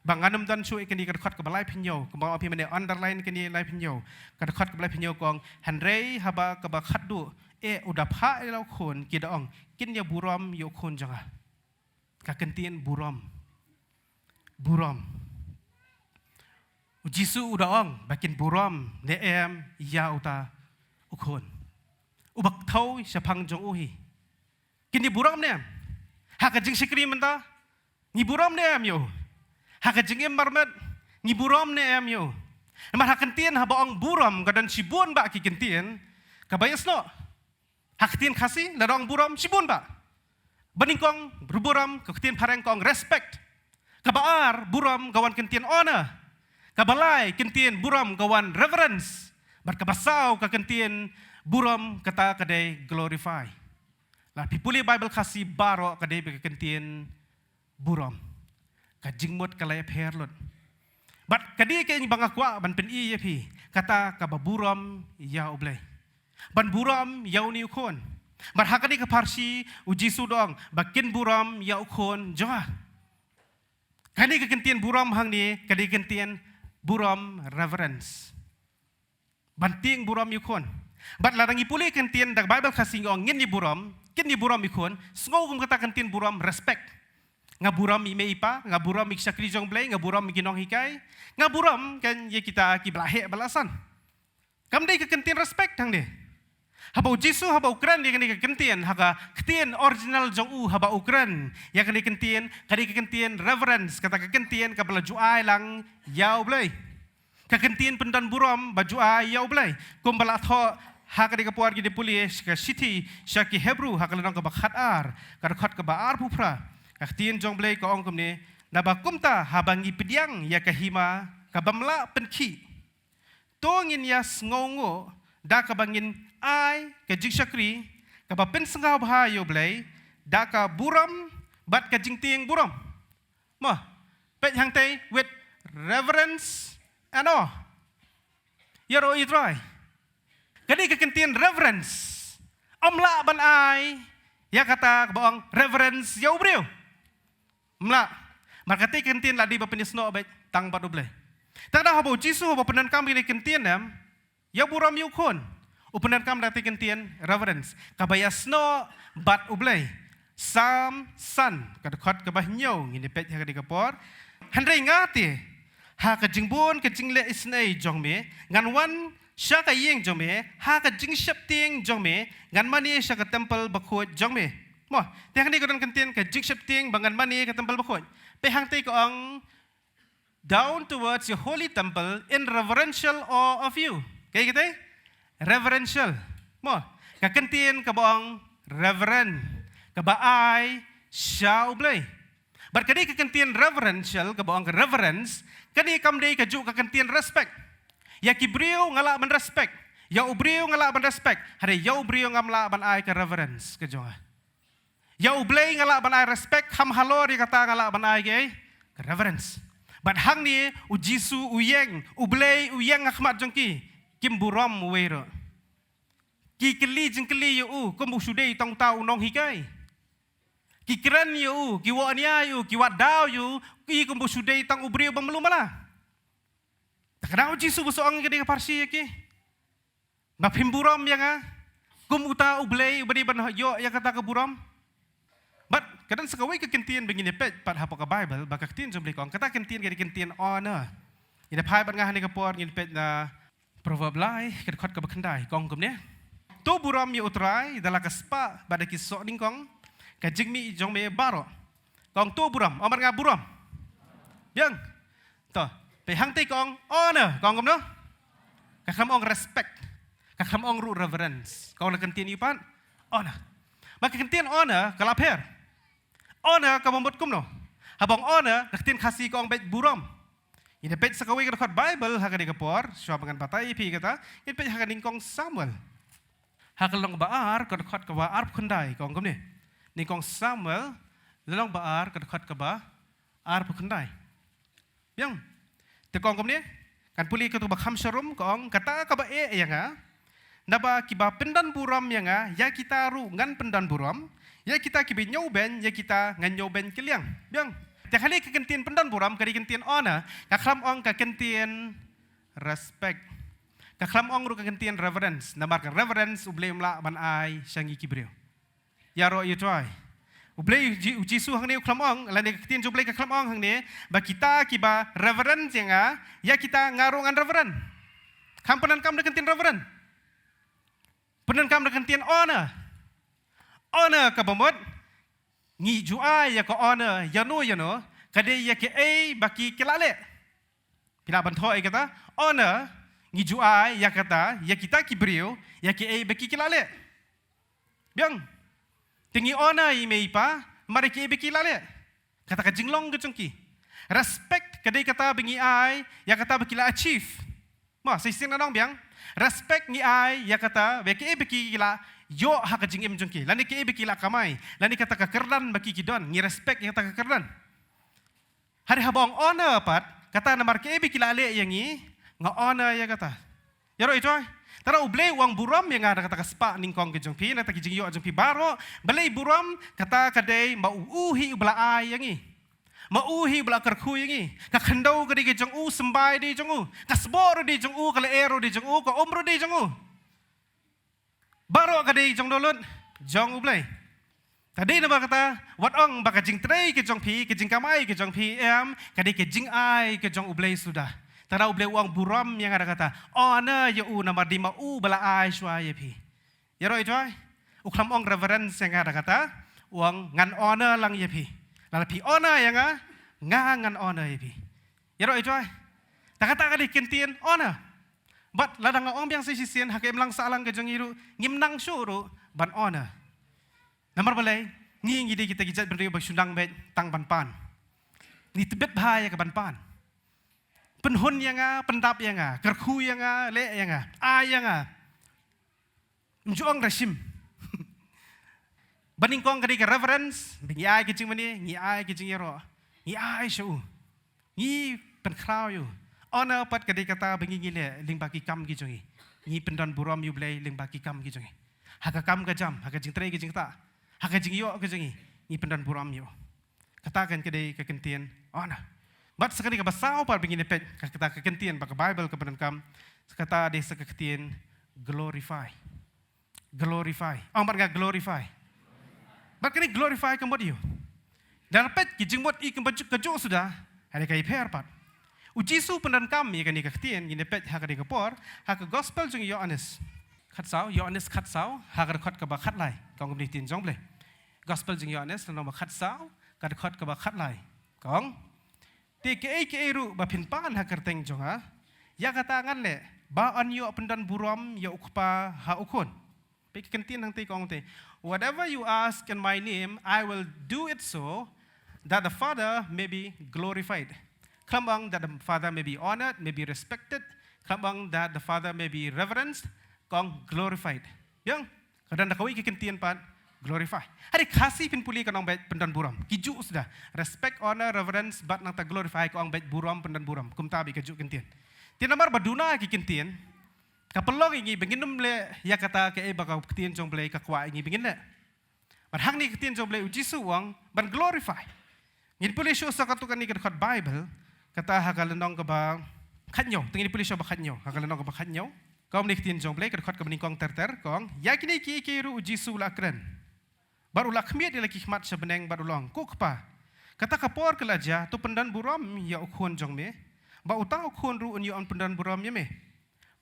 Ba ngan ym don shuh ïa kane ka dkhot kaba laiphew. Kumba ong phi mynne, underline kane laiphew. Ka dkhot kaba laiphew ka ong, hynrei haba kaba khatduh, eh, u da phah ïa la u khun, ki da ong, kin ïa burom ïa u khun jong nga. Ka kyntien burom. Burom. U Jisu u da ong ba kin burom ne em ïa uta u khun uba kthiew shaphang jong u hi. Kin ïa burom ne em? Ha ka jingshakri mynta, ngi burom ne em ïa u? Ha ka jingim marmet, ngi burom ne em ïa u? Namar ha ka kyntien haba ong burom ka don shibun bah ki kyntien kaba ïasnoh. Ha ka ktien Khasi, lada ong burom, shibun bah. Ba nyngkong, burom, ka ktien phareng ka ong respect. Kaba ar, burom, ka wan kyntien honor. Kaba lai, kyntien burom, ka wan reverence. Bad kaba saw, ka kyntien burom, kata ka dei glorify. Lada phi pule Baibl Khasi baroh, ka dei bad ka kyntien burom. Ka jingmut ka la ïapher lut. Bad ka dei kein ba nga kwah ban pyni ïa phi, kata kaba burom ïa U Blei. Ban burom ïa une u khun. Bad ha kane ka pharshi u Jisu u da ong ba kin burom ïa u khun jong nga. Kane ka kyntien burom hangne, ka dei ka kyntien burom, reverence. Ban tieng burom ïa u khun. Bad lada ngi pule ka kyntien da ka Baibl Khasi, ngi ong ngin ïa burom, kin ïa burom ïa u khun, sngew kum kata ka kyntien burom, respect. Nga burom ïa i mei i pa, nga burom ïa ki shakri jong U Blei, nga burom ïa ki nonghikai, nga burom kein ïa kita kiba la heh ba la san. Kam dei ka kyntien respect hangne. Haba u Jisu haba u kren ïa kane ka kyntien, ha ka ktien original jong u haba u kren ïa kane ka kyntien, ka dei ka kyntien reverence, kata ka kyntien kaba la ju ai lang ïa U Blei. Ka kyntien pyndon burom ba ju ai ïa U Blei. Kumba la thoh ha kane ka por, ngi dei pule sha ka shithi sha ki Hebru, ha ka lynnong kaba khatar, ka dkhot kaba arphew phra. Ka ktien jong U Blei ka ong kumne, naba kumta haba ngi pdiang ïa ka hima kabym lah pynkhih, to ngin ïa sngewnguh da kaba ngin ai ka jingshakri kaba pynsngewbha ïa U Blei da ka burom bad ka jingtieng burom. Mo, peit hangtei, with reverence and awe. Ïaroh ïa U Trai. Ka dei ka kyntien reverence. Ym lah ban ai ïa kata kaba ong reverence ïa u briew. Ym lah. Namar kata ka kyntien la dei ba pynïasnoh beit tang bad U Blei. Te da haba u Jisu haba pyndonkam ïa kane ka kyntien, em, ïa burom ïa u khun, u pyndonkam da kata ka kyntien reverence, kaba ïasnoh bad U Blei. Salm san, ka dkhot kaba hynñiew, ngin ïa peit ha kane ka por. Hynrei nga te, ha ka jingbun ka jingleh isynei jong me ngan wan sha ka ïing jong me, ha ka jingsheptieng jong me ngan mane sha ka templ bakhuid jong me. Mo, te hangne ka don kyntien ka jingsheptieng ba ngan mane ka templ bakhuid. Peit hangtei ka ong, down towards your holy temple in reverential awe of you. Kaei kata? Reverential. Mo, ka kyntien kaba ong reverent, kaba ai sha U Blei. Bad ka dei ka kyntien reverential, kaba ong ka reverence, ka dei kam dei kajuh ka kyntien respect. Ïa ki briew nga lah ban respect. Ïa u briew nga lah ban respect. Hynrei ïa u briew ngam lah ban ai ka reverence ka jong nga. Ïa u Blei nga lah ban ai respect, kham halor ïa kata nga lah ban ai ka reverence. Bad hangne u Jisu u ïeng, u Blei u ïeng ha khmat jong ki, kim burom uwei ruh. Ki kylli jingkylli ïa u, kum u shu dei tang uta u nonghikai. Ki kren ïa u, ki wahnia ïa u, ki wad daw ïa u, ki kum u shu dei tang u briew ba mluh mala. Te ka dang u Jisu u sa ong ïa ka dei ka pharshi ïa ki. Ba phim burom ïa nga. Kum uta u Blei, uba dei ban ïoh ïa kata ka burom. Bad, ka don sa kawei ka kyntien ba ngin ïa peit, pat hapoh ka Bible, ba ka ktien jong u Blei ka ong, kata ka kyntien ka dei ka kyntien honor. Ngin ïa phai bad nga ha kane ka por, ngin peit na Proverb lai, ka dkhot kaba khyndai, ka ong kumne. To burom ïa u Trai, da la ka spah, bad da ki soh nyngkong, ka jingmih jong me baroh. Ka ong to burom, ong bad nga burom. Biang. To, peit hangtei ka ong honor, ka ong kumno? Ka khlem ong respect. Ka khlem ong ruh reverence. Ka ong la kyntien ïa u pat, honor. Bad ka kyntien honor, ka la pher. Honor kaba mut kumno? Haba ong honor, da ka ktien Khasi ka ong beit burom. Ngin ïa peit sa kawei ka dkhot Bible, ha kane ka por, shuwa ba ngan batai ïa phi kata, ngin peit ha ka nyngkong Samuel. Ha ka lynnong ba ar, ka dkhot kaba arphew khyndai, ka ong kumne. Nyngkong Samuel, lynnong ba ar, ka dkhot kaba arphew khyndai. Biang. Te ka ong kumne, kan pule katto ba kham sharum, ka ong, kata kaba eh ïa nga, naba kiba pyndon burom ïa nga, ïa kita ruh ngan pyndon burom, ïa kita kiba ñiewbeiñ, ïa kita ngan ñiewbeiñ kylliang. Biang. Te kane ka kyntien pyndon burom, ka dei ka kyntien honor, ka khlem ong ka kyntien respect. Ka khlem ong ruh ka kyntien reverence, namar ka reverence u Blei um lah ban ai sha ngi ki briew. Ïaroh ïa u Trai. U Blei u Ji-, u Jisu hangne u khlem ong, lane ka ktien jong u Blei ka khlem ong hangne, ba kita kiba reverence ïa nga, ïa kita nga ruh ngan reverence. Kham pyndonkam da ka kyntien reverence. Pyndonkam da ka kyntien honor. Honor kaba mut, ngi ju ai ïa ka honor, ïano ïano, ka dei ïa kaei ba ki ki la leh. Phi lah ban thoh ïa kata, honor, ngi ju ai ïa kata, ïa kita ki briew, ïa kaei ba ki ki la leh. Biang. Te ngi honor ïa i mei i pa, namar ïa kaei ba ki la leh. Kata ka jinglong ka jong ki. Respect ka dei kata ba ngi ai ïa kata ba ki la achieve. Mo, sa shisien nga ong biang. Respect ngi ai ïa kata ba ïa kaei ba ki la ïoh ha ka jingim jong ki, lane kaei ba ki la kamai, lane kata ka kyrdan ba ki ki don, ngi respect ïa kata ka kyrdan. Hynrei haba ong honor pat, kata namar kaei ba ki la leh ïa ngi, nga honor ïa kata. Ïaroh ïa u Trai. Te u Blei u ong burom ïa nga da kata ka spah nyngkong ka jong phi, na kata ki jingïoh jong phi baroh, balei burom, kata ka dei ba u, u hi uba la ai ïa ngi. Ma u hi uba la kyrkhu ïa ngi. Ka khyndew ka dei ka jong u, symbai dei jong u. Ka sboh ruh dei jong u, ka lyer ruh dei jong u, ka um ruh dei jong u. Baroh ka dei jong u lut, jong u Blei. Ka dei namar kata, wat ong ba ka jingtrei ka jong phi, ka jingkamai ka jong phi, em, ka dei ka jingai ka jong u Blei suda. Te u Blei u ong burom ïa nga da kata. Honor ïa u namar dei ma u ba la ai shuwa ïa phi. Ïaroh ïa u Trai. U khlem ong reverence ïa nga da kata. U ong ngan honor lang ïa phi. Lada phi honor ïa nga, nga ngan honor ïa phi. Ïaroh ïa u Trai. Te kata ka dei ka kyntien honor. Bad lada nga ong biang sa shisien ha ka imlang sahlang ka jong ngi ruh, ngim nang shuh ruh ban honor. Namar balei, ngi ngi dei kita ki jaitbynriew ba shu nang beit tang ban pan. Ngi tbit bha ïa ka ban pan. Pynhun ïa nga, pyndap ïa nga, kyrkhu ïa nga, leh ïa nga, ai ïa nga. Ym ju ong rashim. Ba nyngkong ka dei ka reverence, ba ngi ai ka jingmane, ngi ai ka jingïaroh, ngi ai sha u. Ngi pynkhraw ïa u. Honor pat ka dei kata ba ngi ngi leh lyngba ki kam ki jong ngi. Ngi pyndon burom ïa u Blei lyngba ki kam ki jong ngi. Ha ka kam ka jam, ha ka jingtrei ka jingktah, ha ka jingïoh ka jong ngi, ngi pyndon burom ïa u. Kata kan ka dei ka kyntien honor. Bad sa kane kaba saw pat ba ngin ïa peit, ka kata ka kyntien ba ka Bible ka pyndonkam, kata dei sa ka kyntien glorify. Glorify. Ong bad nga glorify. Bad kane glorify ka mut aïu? Lada peit ki jingmut i kumba ju-, kajuh suda, ha kane ka ïapher pat. U Jisu u pyndonkam ïa kane ka ktien, ngin ïa peit ha kane ka por, ha ka gospel jong u Ïoannis. Khatsaw, Ïoannis khatsaw, ha ka dkhot kaba khatlai. Ka ong kumne ktien jong u Blei. Gospel jong u Ïoannis, lynnong ba khatsaw, ka dkhot kaba khatlai. Ka ong. Te kaei kaei ruh ba phin pan ha ka kyrteng jong nga, ïa kata ngan leh, ba yn ïoh pyndon burom ïa u Kpa ha u Khun. Peit ka kyntien hangtei ka ong te. Whatever you ask in my name, I will do it so, that the Father may be glorified. Khlem ong that the Father may be honored, may be respected. Khlem ong that the Father may be reverenced, ka ong glorified. Biang, ka don da kawei ka kyntien pat, glorify. Hynrei Khasi phin pule ka ong beit pyndonburom. Ki juh suda. Respect, honor, reverence, bad nangta glorify ka ong beit burom, pyndonburom. Kumta beit ka juh kyntien. Te namar ba duna ki kyntien, ka pynlong ïa ngi ba ngin ym leh ïa kata kaei ba ka ktien jong U Blei ka kwah ïa ngi ba ngin leh. Bad hangne ka ktien jong U Blei, U Jisu u ong ban glorify. Ngin pule shuh sa katto katne ka dkhot Baibl, kata ha ka lynnong kaba khathynñiew. Te ngin pule shuh ba khathynñiew, ha ka lynnong kaba khathynñiew. Ka ong ne ka ktien jong U Blei, ka dkhot kaba nyngkong ter ter, ka ong, ïa kine kiei kiei ruh U Jisu u la kren. Bad u la khmied ïa la ki khmat sha bneng bad u la ong, Ko Kpa, kata ka por ka la jia, to pyndonburom ïa u Khun jong me. Bad uta u Khun ruh un ïoh ban pyndonburom ïa me.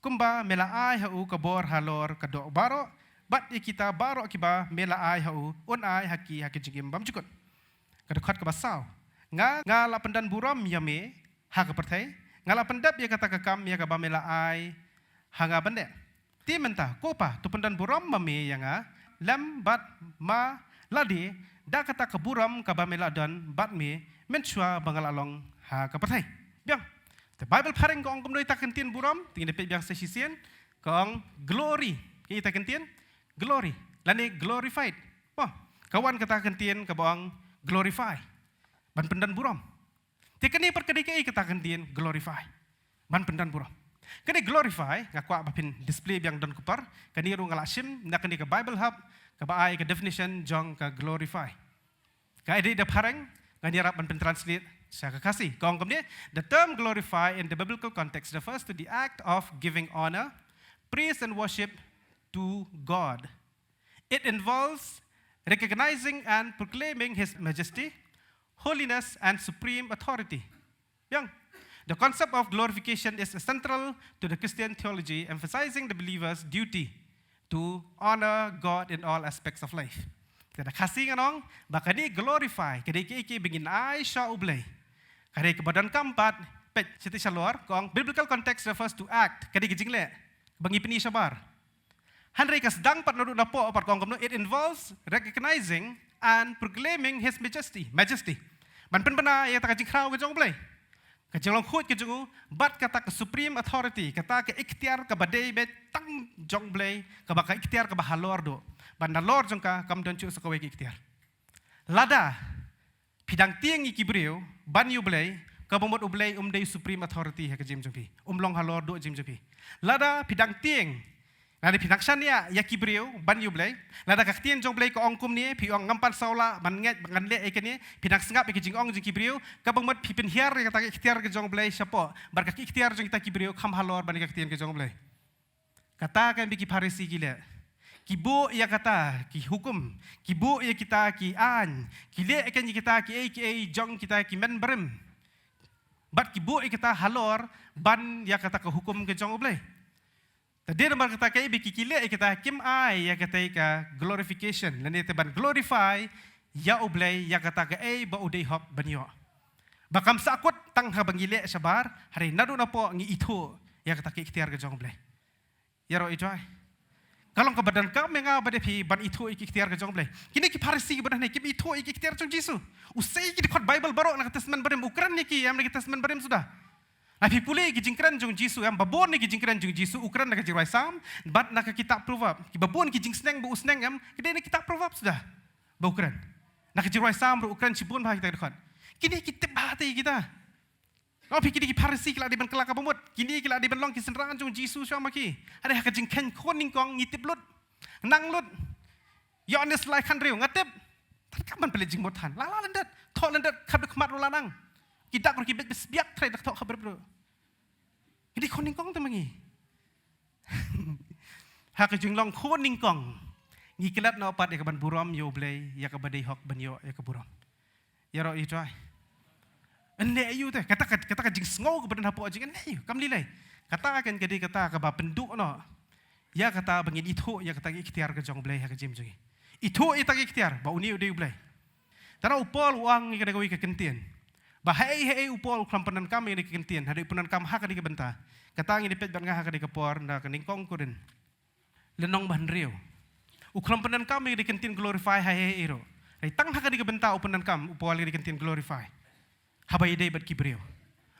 Kumba me la ai ha u ka bor halor ka doh baroh, bad ïa kita baroh kiba me la ai ha u, un ai ha ki ha ka jingim bymjukut. Ka dkhot kaba saw. Nga, nga la pyndonburom ïa me ha ka pyrthei, nga la pyndep ïa kata ka kam ïa kaba me la ai ha nga ban leh. Te mynta, Ko Pa, to pyndonburom ma me ïa nga lem bad ma lade da kata ka burom kaba me la don bad me mynshuwa ba nga la long ha ka pyrthei. Biang. Te Baibl phareng ka ong kumno ïa kata ka ktien burom, te ngin peit biang sa shisien, ka ong glory. Ka ïa kata ka ktien glory lane glorified. Mo, ka wan kata ka ktien kaba ong glorify, ban pyndonburom. Te kane pat ka dei kaei kata ka ktien glorify, ban pyndonburom. Kane glorify, nga kwah ba phin display biang don ka por, kane ruh nga la shim na kane ka Bible Hub, kaba ai ka definition jong ka glorify. Ka dei da phareng, ngan ïarap ban pyntranslate sha ka Khasi. Ka ong kumne, the term glorify in the biblical context refers to the act of giving honor, praise and worship to God. It involves recognizing and proclaiming His majesty, holiness, and supreme authority. Biang. The concept of glorification is central to the Christian theology, emphasizing the believer's duty to honor God in all aspects of life. Te da Khasi ngan ong ba kane glorify ka dei kaei kaei ba ngin ai sha U Blei. Ka dei kaba donkam pat, peit shati shalor, ka ong biblical context refers to act, ka dei ka jingleh ba ngi pyni shabar. Hynrei ka sdang pat naduh napoh pat, ka ong kumno, it involves recognizing and proclaiming His majesty. Majesty. Ban pynbna ïa kata ka jingkhraw ka jong U Blei, ka jinglong khuid ka jong u, bad kata ka supreme authority, kata ka iktiar kaba dei beit tang jong U Blei, kaba ka iktiar kaba halor duh. Bad nalor jong ka kam don shuh sa kawei ka iktiar. Lada phi dang tieng ïa ki briew ban ïa U Blei, kaba mut U Blei um dei supreme authority ha ka jingim jong phi. Um long halor duh jingim jong phi. Lada phi dang tieng, lada phi dang shaniah ïa ki briew ban ïa U Blei, lada ka ktien jong U Blei ka ong kumne, phi ong ngam pan saw lah ban ngeit ba ngan leh ïa kane, phi dang sngap ïa ka jingong jong ki briew, kaba mut phi pynhiar ïa kata ka iktiar ka jong U Blei shapoh, bad ka iktiar jong kita ki briew kam halor ban ïa ka ktien ka jong U Blei. Kata ka ba ki Pharisi ki leh. Ki buh ïa kata ki hukum, ki buh ïa kita ki aiñ, ki leh ïa kita kiei kiei jong kita ki mynbarim. Bad ki buh ïa kita halor ban ïa kata ka hukum ka jong U Blei. Te dei namar kata kaei ba ki, ki leh ïa kita, kim ai ïa kata ka glorification, lane te ban glorify ïa U Blei ïa kata kaei ba u dei hok ban ïoh. Ba kam sahkut tang haba ngi leh shabar, hynrei naduh napoh ngi ithuh ïa kata ka iktiar ka jong U Blei. Ïaroh ïa u Trai. Ka long kaba donkam ïa nga bad ïa phi ban ithuh ïa ki iktiar ka jong U Blei. Kine ki Pharisi kiba don hangne kim ithuh ïa ki iktiar jong U Jisu. U sei ïa ki dkhot Bible baroh na ka Testament Barim, u kren ïa ki ïa na ka Testament Barim suda. Lada phi pule ïa ki jingkren jong U Jisu, em, ba bun ïa ki jingkren jong U Jisu u kren na ka Jingrwai Salm bad na ka kitab Proverb. Kiba bun ki jingsneng ba u sneng, em, ki dei na ka kitab Proverb suda ba u kren. Na ka Jingrwai Salm ruh u kren shibun bha kita ki dkhot. Kine ki tip bha te ïa kita. Nga ong ïa phi, kine ki Pharisi ki la dei ban kylla kaba mut. Kine ki la dei ban long ki synran jong U Jisu shuwa ma ki. Hynrei ha ka jingkheiñ khun nyngkong ngi tip lut, nang lut. Ïoannis lai khatriew, nga tip. Tang kam ban pynleit jingmut than. La la lyndet. Thoh lyndet, khapdep khmat ruh la nang. Ki dak ruh ki beit ba sbiak trai da ka thoh khapdep ruh. Kine khun nyngkong te ma ngi. Ha ka jinglong khun nyngkong ngi klet noh pat ïa ka ban burom ïa U Blei, ïa kaba dei hok ban ïoh ïa ka burom. Ïaroh ïa u Trai. Ynne aïu te, kata ka, kata ka jingsngew kaba don hapoh jingïaroh, kam lei lei. Kata kan ka dei kata kaba pynduh noh ïa kata ba ngin ithuh ïa kata ka iktiar ka jong U Blei ha ka jingim jong ngi. Ithuh ïa kata ka iktiar ba une u dei U Blei. Te u Paul u ong ïa kane kawei ka kyntien. Ba haei haei u Paul u khlem pyndonkam ïa kane ka kyntien, hynrei u pyndonkam ha kane ka bynta. Kata ngin ïa peit bad nga ha kane ka por na ka nyngkong Korinth lynnong ba hynriew. U khlem pyndonkam ïa kane ka kyntien glorify haei haei ruh. Dei tang ha kane ka bynta u pyndonkam u Paul ïa kane ka ktien glorify. Haba ïadei bad ki briew.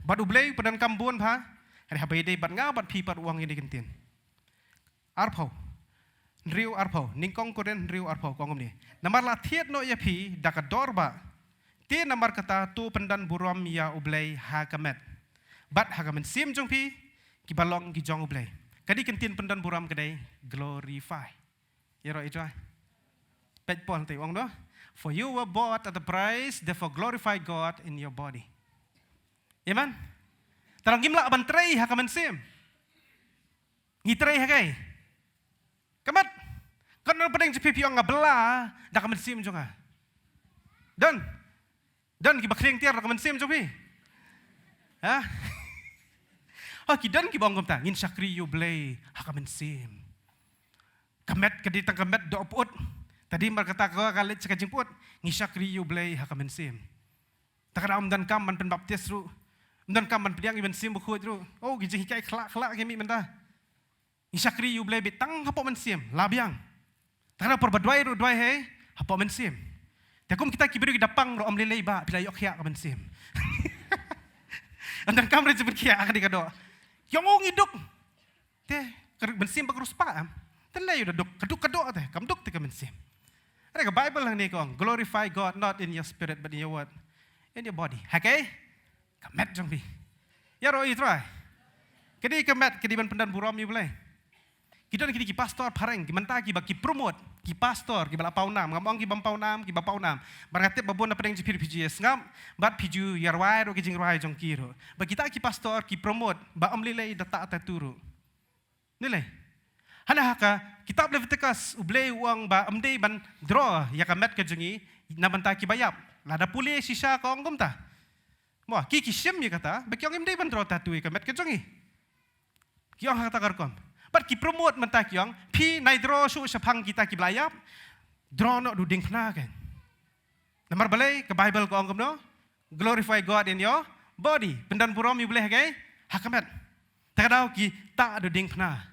Bad U Blei u pyndonkam bun bha. Hynrei haba ïadei bad nga bad phi pat u ong ïa kane ka ktien. Arphew. Hynriew arphew. Nyngkong Korinth hynriew arphew ka ong kumne. Namar la thied noh ïa phi da ka dor bah. Te namar kata to pyndon burom ïa U Blei ha ka met. Bad ha ka mynsiem jong phi kiba long ki jong U Blei. Ka dei ka ktien pyndon burom ka dei glorify. Ïaroh ïa u trai. Peit Paul te u ong noh. For you were bought at a price, therefore glorify God in your body. Amen. Te lada ngim lah ban trei ha ka mynsiem, ngi trei ha kaei? Ka met. Katno pdeng jong phi phi ong nga bylla da ka mynsiem jong nga? Don. Don kiba khriang tiar da ka mynsiem jong phi? Ha? Oh, ki don kiba ong kumta, ngin shakri ïa U Blei ha ka mynsiem. Ka met ka dei tang ka met doh pyut. Te dei namar kata ka leit sha ka jingpyut. Ngi shakri ïa U Blei ha ka mynsiem. Te ka dei ym donkam ban pynbaptis ruh. Ym donkam ban pdiang ïa U Mynsiem Bakhuid ruh. Oh, ki jinghikai khlak khlak ki mih mynta. Ngi shakri ïa U Blei beit tang hapoh mynsiem, la biang. Te ka dei por ba duwai ruh duwai hei hapoh mynsiem. Te kum kita ki briew ki da pang ruh ym lei lei ba phi la ïoh khiah ka mynsiem. Ym donkam ruh jingpynkhiah ka dei ka doh. Ïong u ngi duk. Te ka mynsiem ba ka ruh spah em. Te lei u da duk, ka duk ka doh te, kam duk te ka mynsiem. Hynrei ka Bible hangne ka ong, glorify God not in your spirit but in your what? In your body. Ha kaei? Ka met jong phi. Ïaroh ïa u trai. Ka dei ka met ka dei ban pyndon burom ïa U Blei. Ki don kine ki pastor phareng, ki mynta kiba ki promote, ki pastor kiba la paw nam, ngam ong ki bym paw nam, kiba paw nam. Bad nga tip ba bun na pdeng jong phi ruh phi ju ïa sngap bad phi ju ïa rwai ruh ki jingrwai jong ki ruh. Bad kita ki pastor ki promote ba ym lei lei da tah tattoo ruh. Ni lei. Hana ha ka kitab Leviticus U Blei u ong ba ym dei ban draw ïa ka met ka jong ngi na bynta kiba ïap. Lada pule shisha ka ong kumta. Mo, ki ki shim ïa kata, ba ki ong ym dei ban draw tattoo ïa ka met ka jong ngi. Ki ong ha kata ka rukom. Bad ki promote mynta ki ong, phi nai draw shuh shaphang kita kiba la ïap. Draw noh da u diengphna kein. Namar balei ka Bible ka ong kumno? Glorify God in your body. Pyndon burom ïa U Blei ha kaei? Ha ka met. Te ka daw ki tah da u diengphna.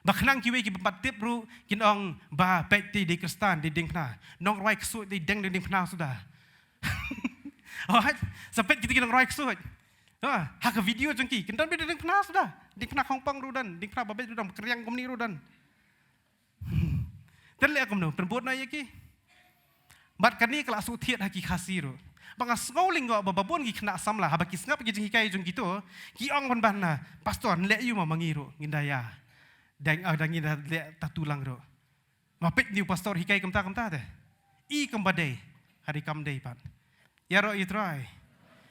Ba khnang kiwei ki bym pat tip ruh kin ong ba peit te dei Khristan dei diengphna. Nongrwai ksuid dei deng dei diengphna suda. Alright. Sa peit kita ki nongrwai ksuid. Ha, ha ka video jong ki kin don beit dei diengphna suda. Diengphna khongpong ruh don, diengphna ba beit ruh don, kriang kumne ruh don. Te leh kumno pynbud noh ïa ki. Bad kane ka la shu thied ha ki Khasi ruh. Ba nga sngew lyngngoh ba ba bun ki khynnah samla haba ki sngap ki jinghikai jong kito, ki ong ban ban na, pastor, leh ïa u ma ma ngi ruh ngin da ïa. Dang ah dang ngin da leh tattoo lang ruh. Ma peit ni u pastor hikai kumta kumta te. I kumba dei, ha dei kam dei pat. Ïaroh ïa u trai.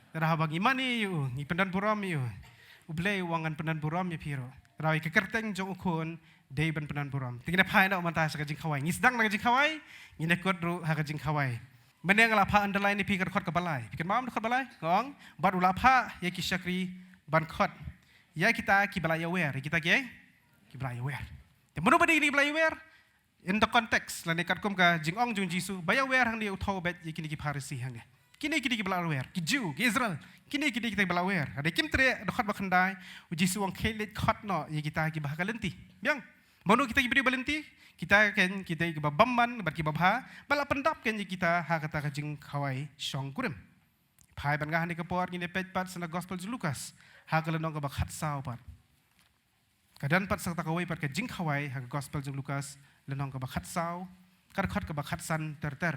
Te haba ngi mane ïa u, ngi pyndon burom ïa u. U Blei u ong ngan pyndon burom ïa phi ruh. Te ïa ka kyrteng jong u khun dei ban pyndon burom. Te ngin ïa phai noh mynta sha ka jingkhawai. Ngi sdang na ka jingkhawai, ngin ïa kut ruh ha ka jingkhawai. Mynne nga la phah underline ïa phi ka dkhot kaba lai. Phi kynmaw dkhot ba lai? Nga ong, bad u la phah ïa ki shakri ban khot ïa kita kiba la ïawer, ïa kita kiei? Kiba la ïawer. Te mano ba dei kine kiba la ïawer? In the context, lane katkum ka jingong jong u Jisu, ba ïawer hangne u thew beit ïa kine ki Pharisi hangne. Kine kine kiba la ïawer, ki Jiw, ki Israel, kine kine kita kiba la ïawer. Hynrei kim treh, dkhot ba khyndai, u Jisu u ong khie leit khot noh ïa kita kiba ha ka lynti. Biang, mano kita ki briew ba lynti? Kita kein kita kiba bymman bad kiba bha, ba la pyndap kein ïa kita ha kata ka jingkhawai shongkurim. Phai bad nga hangne ka por ngin ïa peit pat sa na Gospel jong u Lukas ha ka lynnong kaba khatsaw pat. Ka don pat sa kata kawei pat ka jingkhawai ha ka Gospel jong u Lukas lynnong kaba khatsaw, ka dkhot kaba khatsan ter ter.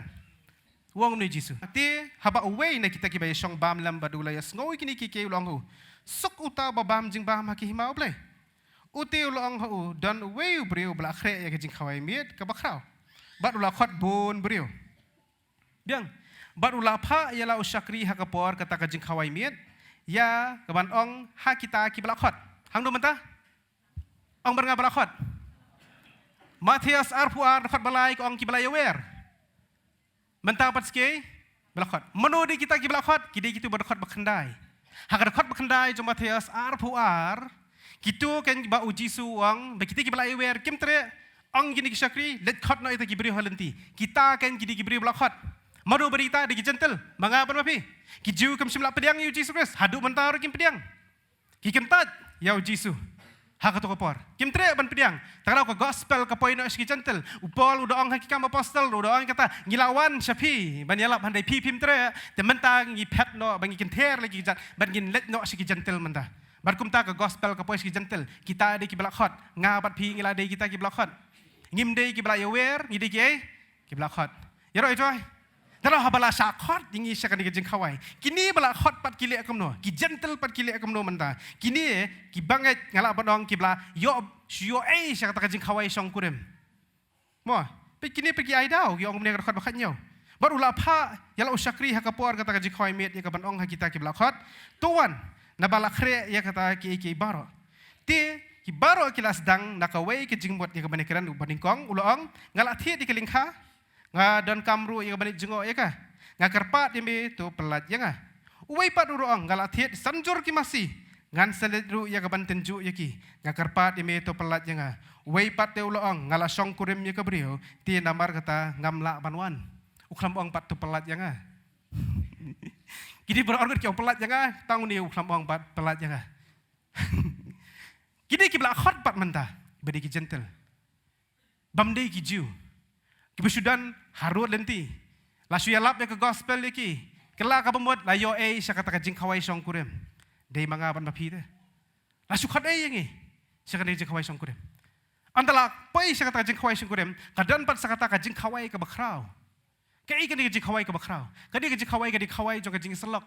U ong kumne u Jisu. Te haba uwei na kita kiba ïashong bam lem bad u la ïasngew ïa kine kiei kiei u la ong ha u, suk uta uba bam jingbam ha ka hima U Blei. U te u la ong ha u, don uwei u briew uba la khreh ïa ka jingkhawai miet kaba khraw. Bad u la khot bun briew. Biang. Bad u la phah ïa la u shakri ha ka por kata ka jingkhawai miet ïa kaban ong ha kita kiba la khot. Hangno mynta? Ong bad nga ba la khot. Mathaios arphew ar dkhot ba lai ka ong kiba la ïawer. Mynta pat sa kiei? Ba la khot. Mano dei kita kiba la khot? Ki dei kito ba dkhot ba khyndai. Ha ka dkhot ba khyndai jong Mathaios arphew ar, kito kein ba u Jisu u ong ba kita kiba la ïawer kim treh, ong kine ki shakri, leit khot noh ïa kita ki briew ha lynti. Kita kein ki dei ki briew ba la khot. Mano ba dei kita? Dei ki Jentil. Ma nga bad ma phi. Ki Jiw kim shym la pdiang ïa u Jisu Khrist. Haduh mynta ruh kim pdiang. Ki kyntait ïa u Jisu. Ha kato ka por kim treh ban pdiang. Tang ka gospel ka poi noh sha ki Jentil. U Paul u da ong ha ki Kam Apostol, u da ong kata, ngi la wan sha phi ban ïalap, hynrei phi phim treh. Te mynta ngi phet noh ba ngi kynther la ki kjat, ban ngin leit noh sha ki Jentil mynta. Bad kumta ka gospel ka poi sha ki Jentil. Kita dei kiba la khot. Nga bad phi ngi la dei kita kiba la khot. Ngim dei kiba la ïawer, ngi dei kiei? Kiba la khot. Ïaroh ïa u trai. Te haba la shah khot ïa ngi sha kane ka jingkhawai, kine ba la khot pat ki leh kumno? Ki Jentil pat ki leh kumno mynta? Kine kiba ngeit, nga lah ban ong, kiba la ïoh, shu ïoh ei sha kata ka jingkhawai shongkurim. Mo, peit kine pat ki ai daw, ki ong kumne, ka dkhot ba khathynñiew. Bad u la phah ïa la u shakri ha ka por kata ka jingkhawai miet ïa ka ban ong ha kita kiba la khot, to wan, naba la khreh ïa kata kiei kiei baroh. Te ki baroh ki la sdang na kawei ka jingmut ïa kaba nyngkong, u banyngkong u la ong, nga la thied ïa ka lyngkha, nga donkam ruh ïa ka ban leit jngoh ïa ka. Nga kyrpad ïa me, to pyllait ïa nga. Uwei pat u la ong, nga la thied san jur ki masi, ngan sa leit ruh ïa ka ban tynjuh ïa ki. Nga kyrpad ïa me, to pyllait ïa nga. Uwei pat te u la ong, nga la shongkurim ïa ka briew, te namar kata ngam lah ban wan. U khlem ong pat to pyllait ïa nga. Kine ba la ong ki ong pyllait ïa nga, tang une u khlem ong pat pyllait ïa nga. Kine kiba la khot pat mynta ba dei ki Jentil, bym dei ki Jiw. Kiba shu don harud lynti, la shu ïalap ïa ka gospel ïa ki. Kylla, kaba mut la ïoh ei sha kata ka jingkhawai shongkurim. Dei ma nga bad ma phi te. La shu khot ei ïa ngi sha kane ka jingkhawai shongkurim. Ynda la poi sha kata ka jingkhawai shongkurim, ka don pat sa kata ka jingkhawai kaba khraw. Kaei kane ka jingkhawai kaba khraw? Kane ka jingkhawai ka dei khawai jong ka jingïasyllok,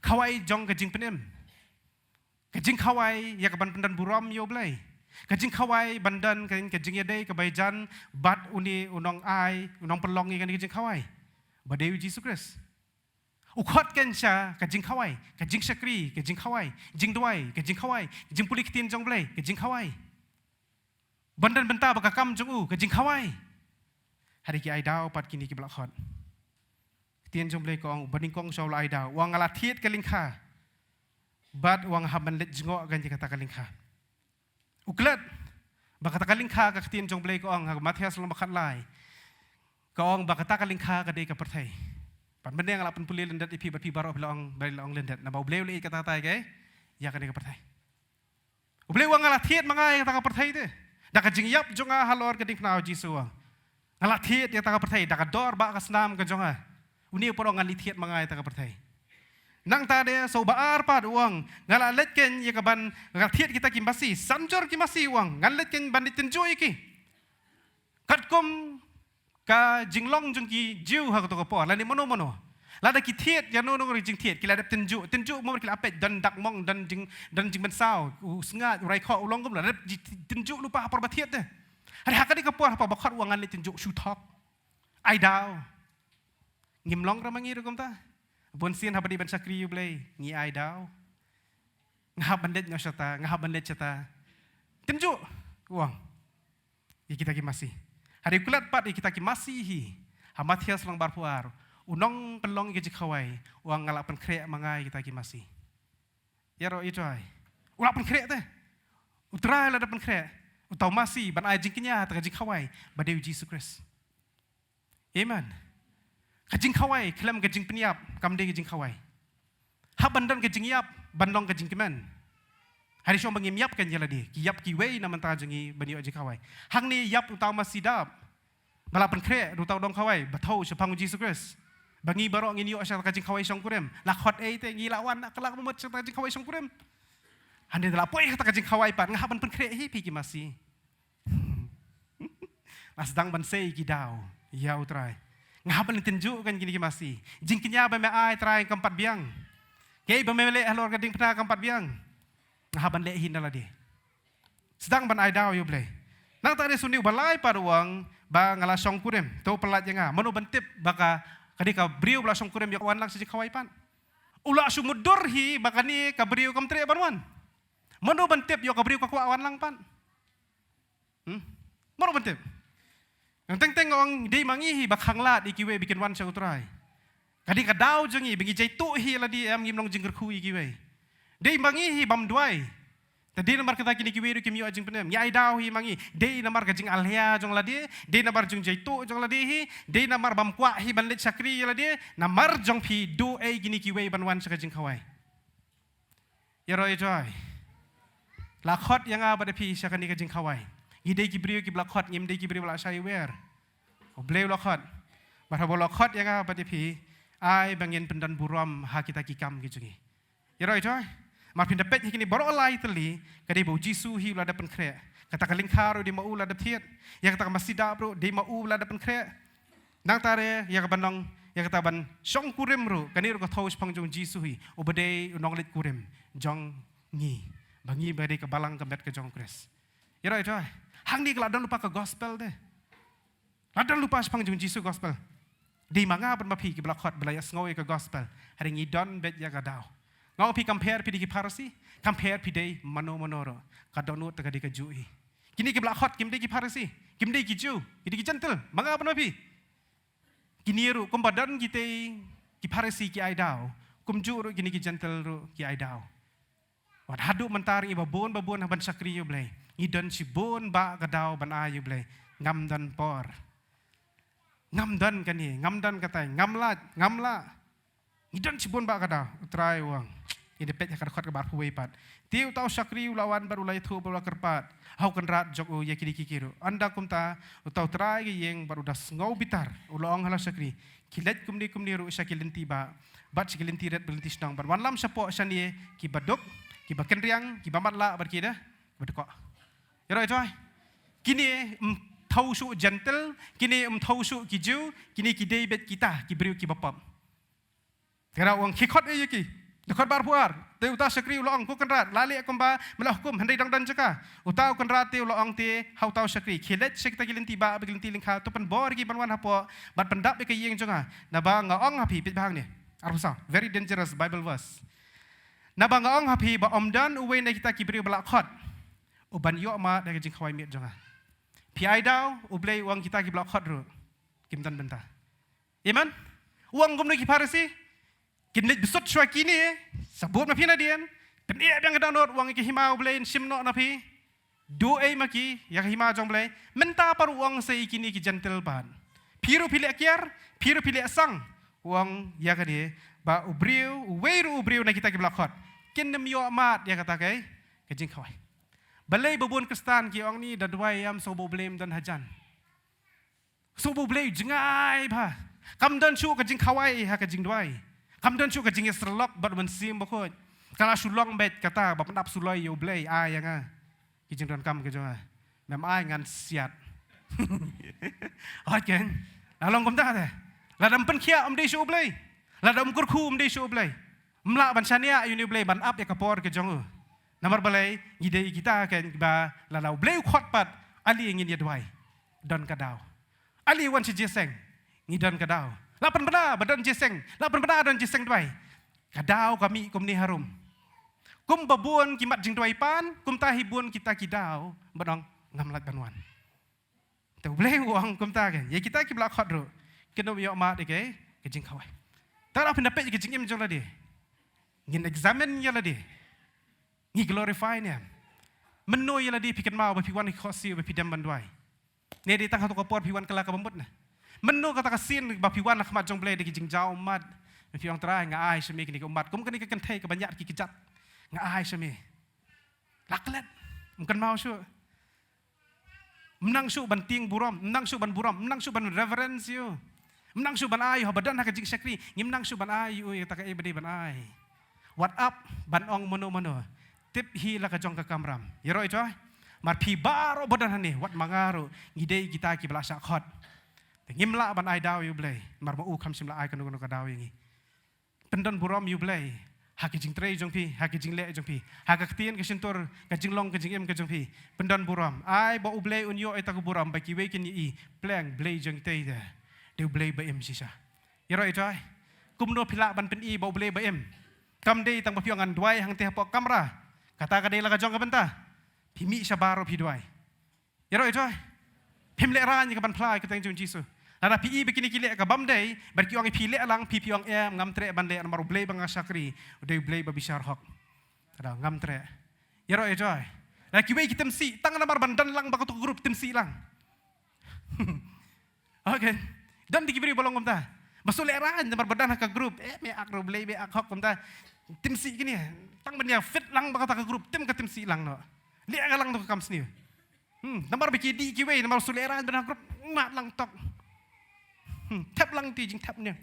khawai jong ka jingpynim. Ka jingkhawai ïa ka ban pyndon burom ïa U Blei. Ka jingkhawai ban don ka, ka jingïadei kaba ïajan bad une u nongai, u nongpynlong ïa kane ka jingkhawai, ba dei U Jisu Khrist. U khot kein sha ka jingkhawai, ka jingshakri, ka jingkhawai, jingduwai, ka jingkhawai, ka jingpule ktien jong U Blei, ka jingkhawai ban don bynta bad ka kam jong u, ka jingkhawai. Hynrei ki ai daw pat kine kiba la khot. Ktien jong U Blei ka ong, u banyngkong shuwa u la ai daw, u ong, nga la thied ka lyngkha, bad u ong, hap ban leit jngoh ïa kata ka lyngkha. U klet ba kata ka lyngkha, ka ktien jong U Blei ka ong ha Mathaios lynnong ba khatlai, ka ong ba kata ka lyngkha ka dei ka pyrthei. Pat mynne nga la pynpule lyndet ïa phi, bad phi baroh phi la ong, ba la ong lyndet, naba U Blei u la ïeit katta katta ïa kane ka pyrthei. U Blei u ong, nga la thied ma nga ïa kata ka pyrthei te da ka jingïap jong nga halor ka diengphna. U Jisu u ong, nga la thied ïa kata ka pyrthei da ka dor ba ka snam ka jong nga. Une u pat u ong, ngan leit thied ma nga ïa kata ka pyrthei. Nangta de sa uba ar pat u ong, nga la leit kein ïa ka ban, nga la thied kita ki masi, san jur ki masi, u ong, ngan leit kein ban leit tynjuh ïa ki. Katkum ka jinglong jong ki Jiw ha kato ka por, lane mano mano, lada ki thied ïano mano ka jingthied, ki la dep tynjuh. Tynjuh mut ki la peit, don dakmong, don jing, don jingmynsaw, u sngaid, u raikhoh, u long kumno, la dep tynjuh lypa ha por ba thied te. Hynrei ha kane ka por haba khot, u ong, ngan leit tynjuh, shu thok. Ai daw. Ngim long ruh ma ngi ruh kumta? Bun sien haba dei ban shakri ïa U Blei, ngi ai daw. Nga hap ban leit noh shata, nga hap ban leit shata. Tynjuh, u ong, ïa kita ki masi. Hynrei u klet pat ïa kita ki masi hi ha Mathaios lynnong ba arphew ar. U nongpynlong ïa ka jingkhawai u ong, nga la pynkhreh ma nga ïa kita ki masi. Ïaroh ïa u trai. U la pynkhreh te. U Trai u la dep pynkhreh uta u masi ban ai jingkñia ha kata ka jingkhawai ba dei U Jisu Khrist. Amen. Ka jingkhawai khlem ka jingpynïap kam dei ka jingkhawai. Hap ban don ka jingïap ban long ka jingkmen. Hynrei shuh ba ngim ïap kein ïa lade, ki ïap kiwei na bynta jong ngi ban ïoh jingkhawai. Hangne ïap uta u masi dap ba la pynkhreh da uta u dong khawai ba thew shaphang U Jisu Khrist, ba ngi baroh ngin ïoh sha kata ka jingkhawai shongkurim. La khot ei te, ngi la wan, la kylla ka mut sha kata ka jingkhawai shongkurim. Hynrei da la poi ha kata ka jingkhawai pat, nga hap ban pynkhreh hi phi ki masi. La sdang ban sei ki daw ïa u Trai. Nga hap ban tynjuh kein kine ki masi. Jingkñia ba me ai Trai kam pat biang. Kaei ba me leh halor ka diengphna kam pat biang. Nga hap ban leh hi na lade. Sdang ban ai daw ïa U Blei. Nangta de sa une uba lai pat u ong ba nga la shongkurim, to pyllait ïa nga. Mano ban tip ba ka, kane ka briew ba la shongkurim ïoh wan lang sha jingkhawai pat? U la shu mutdur hi ba kane ka briew kam treh ban wan. Mano ban tip ïoh ka briew ka kwah wan lang pat? Hmm? Mano ban tip? Ngan teng teng ong, dei ma ngi hi ba khanglad ïa kiwei ba kin wan sha u Trai. Ka dei ka daw jong ngi ba ngi jaituh hi ïa lade, em, ngim long jingkyrkhu ïa kiwei. Dei ma ngi hi bym duwai. Te dei namar kata kine kiwei ruh kim ïoh jingpynim. Ngi ai daw hi ma ngi. Dei namar ka jingalhia jong lade, dei namar jingjaituh jong lade hi, dei namar bym kwah hi ban leit shakri ïa lade. Namar jong phi duh ei kine kiwei ban wan sha ka jingkhawai. Ïaroh ïa u Trai. La khot ïa nga bad ïa phi sha kane ka jingkhawai. Ngi dei ki briew kiba la khot, ngim dei ki briew ba la shai wer. U Blei u la khot. Bad haba u la khot ïa nga bad ïa phi, ai ba ngin pyndon burom ha kita ki kam ki jong ngi. Ïaroh ïa to. Mar phin da peit ha kine baroh lai tylli, ka dei ba u Jisu hi u la dep pynkhreh. Kata ka lyngkha ruh dei ma u la dep thied. Ïa kata ka masi dap ruh dei ma u la dep pynkhreh. Nangta re ïa ka ban long, ïa kata ban shong kurim ruh, kane ruh ka thew shaphang jong u Jisu hi, uba dei u nongleit kurim jong ngi. Ba ngi ba dei ka balang ka met ka jong u Khrist. Ïaroh ïa to. Hangne ka la don lypa ka gospel de. La don lypa shaphang jong u Jisu gospel. Dei ma nga bad ma phi kiba la khot ba la ïa sngew ïa ka gospel. Hynrei ngi don beit ïa ka daw. Nga ong phi, compare phi dei ki Pharisi, compare phi dei mano mano ruh. Ka dohnud te ka dei kajuh hi. Kine kiba la khot kim dei ki Pharisi, kim dei ki Jiw, ki dei ki Jentil, ma nga bad ma phi. Kine ruh kumba don kitei ki Pharisi ki ai daw, kumjuh ruh kine ki Jentil ruh ki ai daw. Wat haduh mynta ruh, i ba bun ba bun ha ban shakri ïa u Blei, ngi don shibun bah ka daw ban ai ïa u Blei. Ngam don por. Ngam don kane, ngam don katai, ngam lah, ngam lah. Ngi don shibun bah ka daw. U Trai u ong, ngi da peit ha ka dkhot kaba arphew wei pat. Te uta u shakri u la wan bad u la ïathuh bad u la kyrpad ha u kynrad jong u ïa kine ki ki ruh. Ynda kumta, uta u trai ka ïing bad u da sngew bitar, u la ong ha la shakri, khie leit kumne kumne ruh sha ki lynti bah, bad sha ki lynti rit bad lynti shnong, bad wanlam shapoh shane kiba duk, kiba kynriang, kiba matlah bad ki da, kiba dkoh. Ïaroh ïa to. Kine ym thew shuh Jentil, kine ym thew shuh ki Jiw, kine ki dei beit kita ki briew kiba pop. Te u ong, khie khot ïa ki. Dkhot ba arphew ar. Te uta u shakri u la ong, ko kynrad, la leh kumba me la hukum, hynrei dang don jaka. Uta u kynrad te u la ong te ha uta u shakri, khie leit sha kita ki lynti bah bad ki lynti lyngkha, to pynbor ïa ki ban wan hapoh bad pyndap ïa ka ïing jong nga. Naba nga ong ha phi, peit bha hangne, arphew saw, very dangerous Bible verse. Naba nga ong ha phi ba ym don uwei na kita ki briew ba la khot uban ïoh mad ïa ka jingkhawai miet jong nga. Phi ai daw, u Blei u ong kita kiba la khot ruh kim don bynta. Amen. U ong kumno ki Pharisi? Kin leit bsut shuwa kine, sa bud ma phi nadien. Pyneh biang ka dohnud, u ong ïa ka hima u Blei yn shim noh na phi. Duh ei ma ki ïa ka hima jong u Blei. Mynta pat u ong sa ïa kine ki Jentil pat. Phi ruh phi leh kiar, phi ruh phi leh sang. U ong ïa kane ba u briew, uwei ruh u briew na kita kiba la khot, kin ym ïoh mad ïa kata ka, ka jingkhawai. Balei ba bun Khristan ki ong ni da duwai ïam sngewbha u Blei ym don hajan. Sngewbha u Blei u jngai bha. Kam don shuh ka jingkhawai ha ka jingduwai. Kam don shuh ka jingïasyrlok bad u Mynsiem Bakhuid. Ka la shu long beit kata ba pyndap suloi ïa u Blei, ai ïa nga ki jingdonkam ki jong nga. Mem ai ngan siat. Hooid kein. La long kumta te. Lada ym pynkhiah ym dei shuh u Blei. Lada ym kyrkhu ym dei shuh u Blei. Ym lah ban shaniah ïa une u Blei ban ap ïa ka por ka jong u. Namar balei? Ngi dei kita kein ba lada u Blei u khot pat, ale ngin ïa duwai. Don ka daw. Ale wan sha jingïaseng, ngi don ka daw. La pynbna ba don jingïaseng, la pynbna don jingïaseng duwai. Ka daw ka mih kumne harum. Kumba bun ki mat jingduwai pan, kumta hi bun kita ki daw ba ong ngam lah ban wan. Te u Blei u ong kumta kein ïa kita kiba la khot ruh, kin ym ïoh mad ïa ka, ka jingkhawai. Te lada phin da peit ïa ka jingim jong lade, ngin examine ïa lade. Ngi glorify ne em? Mynno ïa lade phi kynmaw ba phi wan ha ki khohsiew ba phi dem ban duwai? Ne dei tang hato ka por phi wan kylla kaba mut ne? Mynno kata ka sien ba phi wan ha khmat jong u Blei da ki jingjaw ummat, ba phi ong, Trai, nga ai sha me kine ki ummat kum kane ka kynthei kaba ñiad ki kjat. Nga ai sha me. La klet. Ym kynmaw shuh. Ym nang shuh ban tieng burom, ym nang shuh ban burom, ym nang shuh ban reverence ïa u. Ym nang shuh ban ai ïa u haba don ha ka jingshakri, ngim nang shuh ban ai ïa u ïa kata kaei ba dei ban ai. Wat ap ban ong mano mano. Tip hi la ka jong ka kamram. Ïaroh ïa to. Mar phi baroh ba don hangne, wat ma nga ruh, ngi dei kita kiba la shah khot. Te ngim lah ban ai daw ïa u Blei, mar ma u kham shym la ai kano kano ka daw ïa ngi. Pyndon burom ïa u Blei ha ka jingtrei jong phi, ha ka jingleh jong phi, ha ka ktien ka shyntur, ka jinglong ka jingim ka jong phi. Pyndon burom. Ai ba u Blei un ïoh ïa kata ka burom ba kiwei kin ïohi, pleng Blei jong kita dei u Blei ba im shisha. Ïaroh ïa to. Kumno phi lah ban pyni ba u Blei ba im? Kam dei tang ba phi ong ngan duwai hangtei hapoh kamra. Kata ka dei la ka jong ka bynta. Phi mih shabar ruh phi duwai. Ïaroh ïa to. Phim lehraiñ ïa ka ban phla ïa ka kyrteng jong u Jisu. Lada phi i ba kine ki leh ka bym dei, bad ki ong ïa phi leh lang, phi phi ong em, ngam treh ban leh namar u Blei ba nga shakri u dei u Blei ba bishar hok. Te da ngam treh. Ïaroh ïa to. Lada kiwei ki tim sih tang namar ban don lang bad kato ka group, tim sih lang. Okay. Don de ki briew ba long kumta. Ba shu lehraiñ namar ba don ha ka group. Eh, me ak ruh u Blei, me ak hok kumta. Tim sih kine. Tang ban ïa fit lang bad kata ka group, tim ka tim sih lang noh. Leh ka lang to ka kam sniew. Hmm, namar ba ki dih kiwei, namar su leh rang ban ha group, mat lang tok. Hmm, thep lang ti jingthep ne.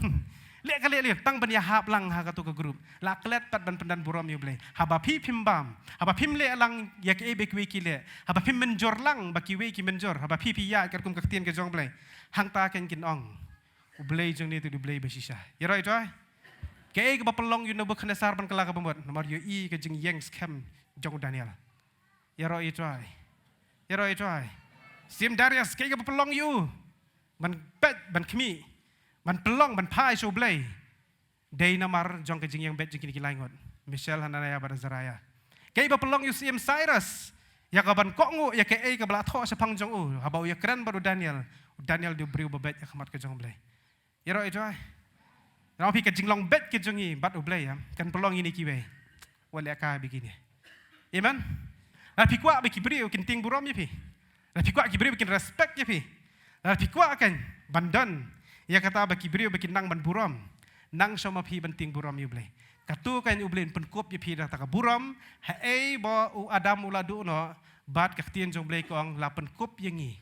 Hmm. Leh ka leh leh, tang ban ïahap lang ha kato ka group. La klet pat ban pyndonkam burom ïa U Blei. Haba phi phim bam, haba phim leh lang ïa kaei ba kiwei ki leh, haba phim mynjur lang ba kiwei ki mynjur, haba phi phi ïa katkum ka ktien ka jong U Blei. Hangta kan kin ong, U Blei jong ngi te U Blei ba shisha. Ïaroh ïa U Trai. Kaei kaba pynlong ïa u Nebukhadnessar ban kylla kaba mut, namar ïohi ka jingïeng skhem jong u Daniel. Ïaroh ïa U Trai. Ïaroh ïa U Trai. Syiem Darius, kaei kaba pynlong ïa u ban peit, ban khmih, ban pynlong, ban phai sha U Blei. Dei namar jong ka jingïeng beit jong kine ki lai ngut, Mishael, Hananiah bad Azariah. Kaei ba pynlong ïa u Syiem Cyrus ïa ka ban kohnguh ïa kaei kaba la thoh shaphang jong u, haba u ïakren bad u Daniel, u Daniel dei u briew ba beit ha khmat ka jong U Blei. Ïaroh ïa U Trai. Namar phi, ka jinglong beit ka jong ngi bad U Blei, ïa, kan pynlong ïa ngi kiwei. Wat leh ka bikine. Amen. Lada phi kwah ba ki briew kin tieng burom ïa phi, lada phi kwah ki briew ba kin respect ïa phi, lada phi kwah kan ban don ïa kata ba ki briew ba kin nang ban burom, nang sha ma phi ban tieng burom ïa U Blei. Kato kan U Blei un pynkup ïa phi da kata ka burom. Haei ba u Adam u la duh noh, bad ka ktien jong U Blei ka ong la pynkup ïa ngi.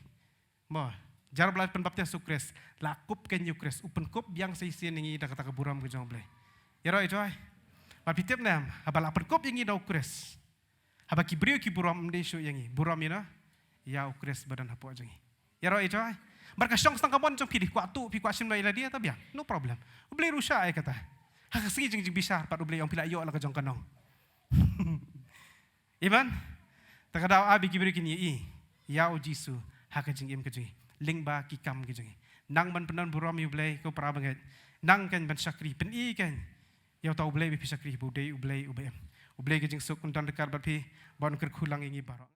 Mo, jar ba la pynbaptis U Khrist, la kup kan ïa U Khrist, u pynkup biang sa shisien ïa ngi da kata ka burom ka jong U Blei. Ïaroh ïa U Trai. Bad phi tip ne em, haba la pynkup ïa ngi da U Khrist, haba ki briew ki burom, ym dei shuh ïa ngi, burom ïa no, ïa U Khrist ba don hapoh jong ngi. Ïaroh ïa U Trai. Bad ka shong sdang ka mon jong phi, phi kwah tuh, phi kwah shim noh ïa lade, te biang, no problem. U Blei ruh u shah ïa kata. Ha ka sngi jong ka jingbishar pat U Blei u ong phi la ïoh la ka jong ka nong. Amen. Te ka daw ba ki briew kin ïohi ïa U Jisu ha ka jingim ka jong ngi lyngba ki kam ki jong ngi. Nang ban pyndonkam burom ïa U Blei, ko para bangeit. Nang kan ban shakri, pyni kan ïa uta U Blei ba phi shakri, ba u dei U Blei uba im. U Blei ka jingsuk un don ryngkat bad phi, ban kyrkhu lang ïa ngi baroh.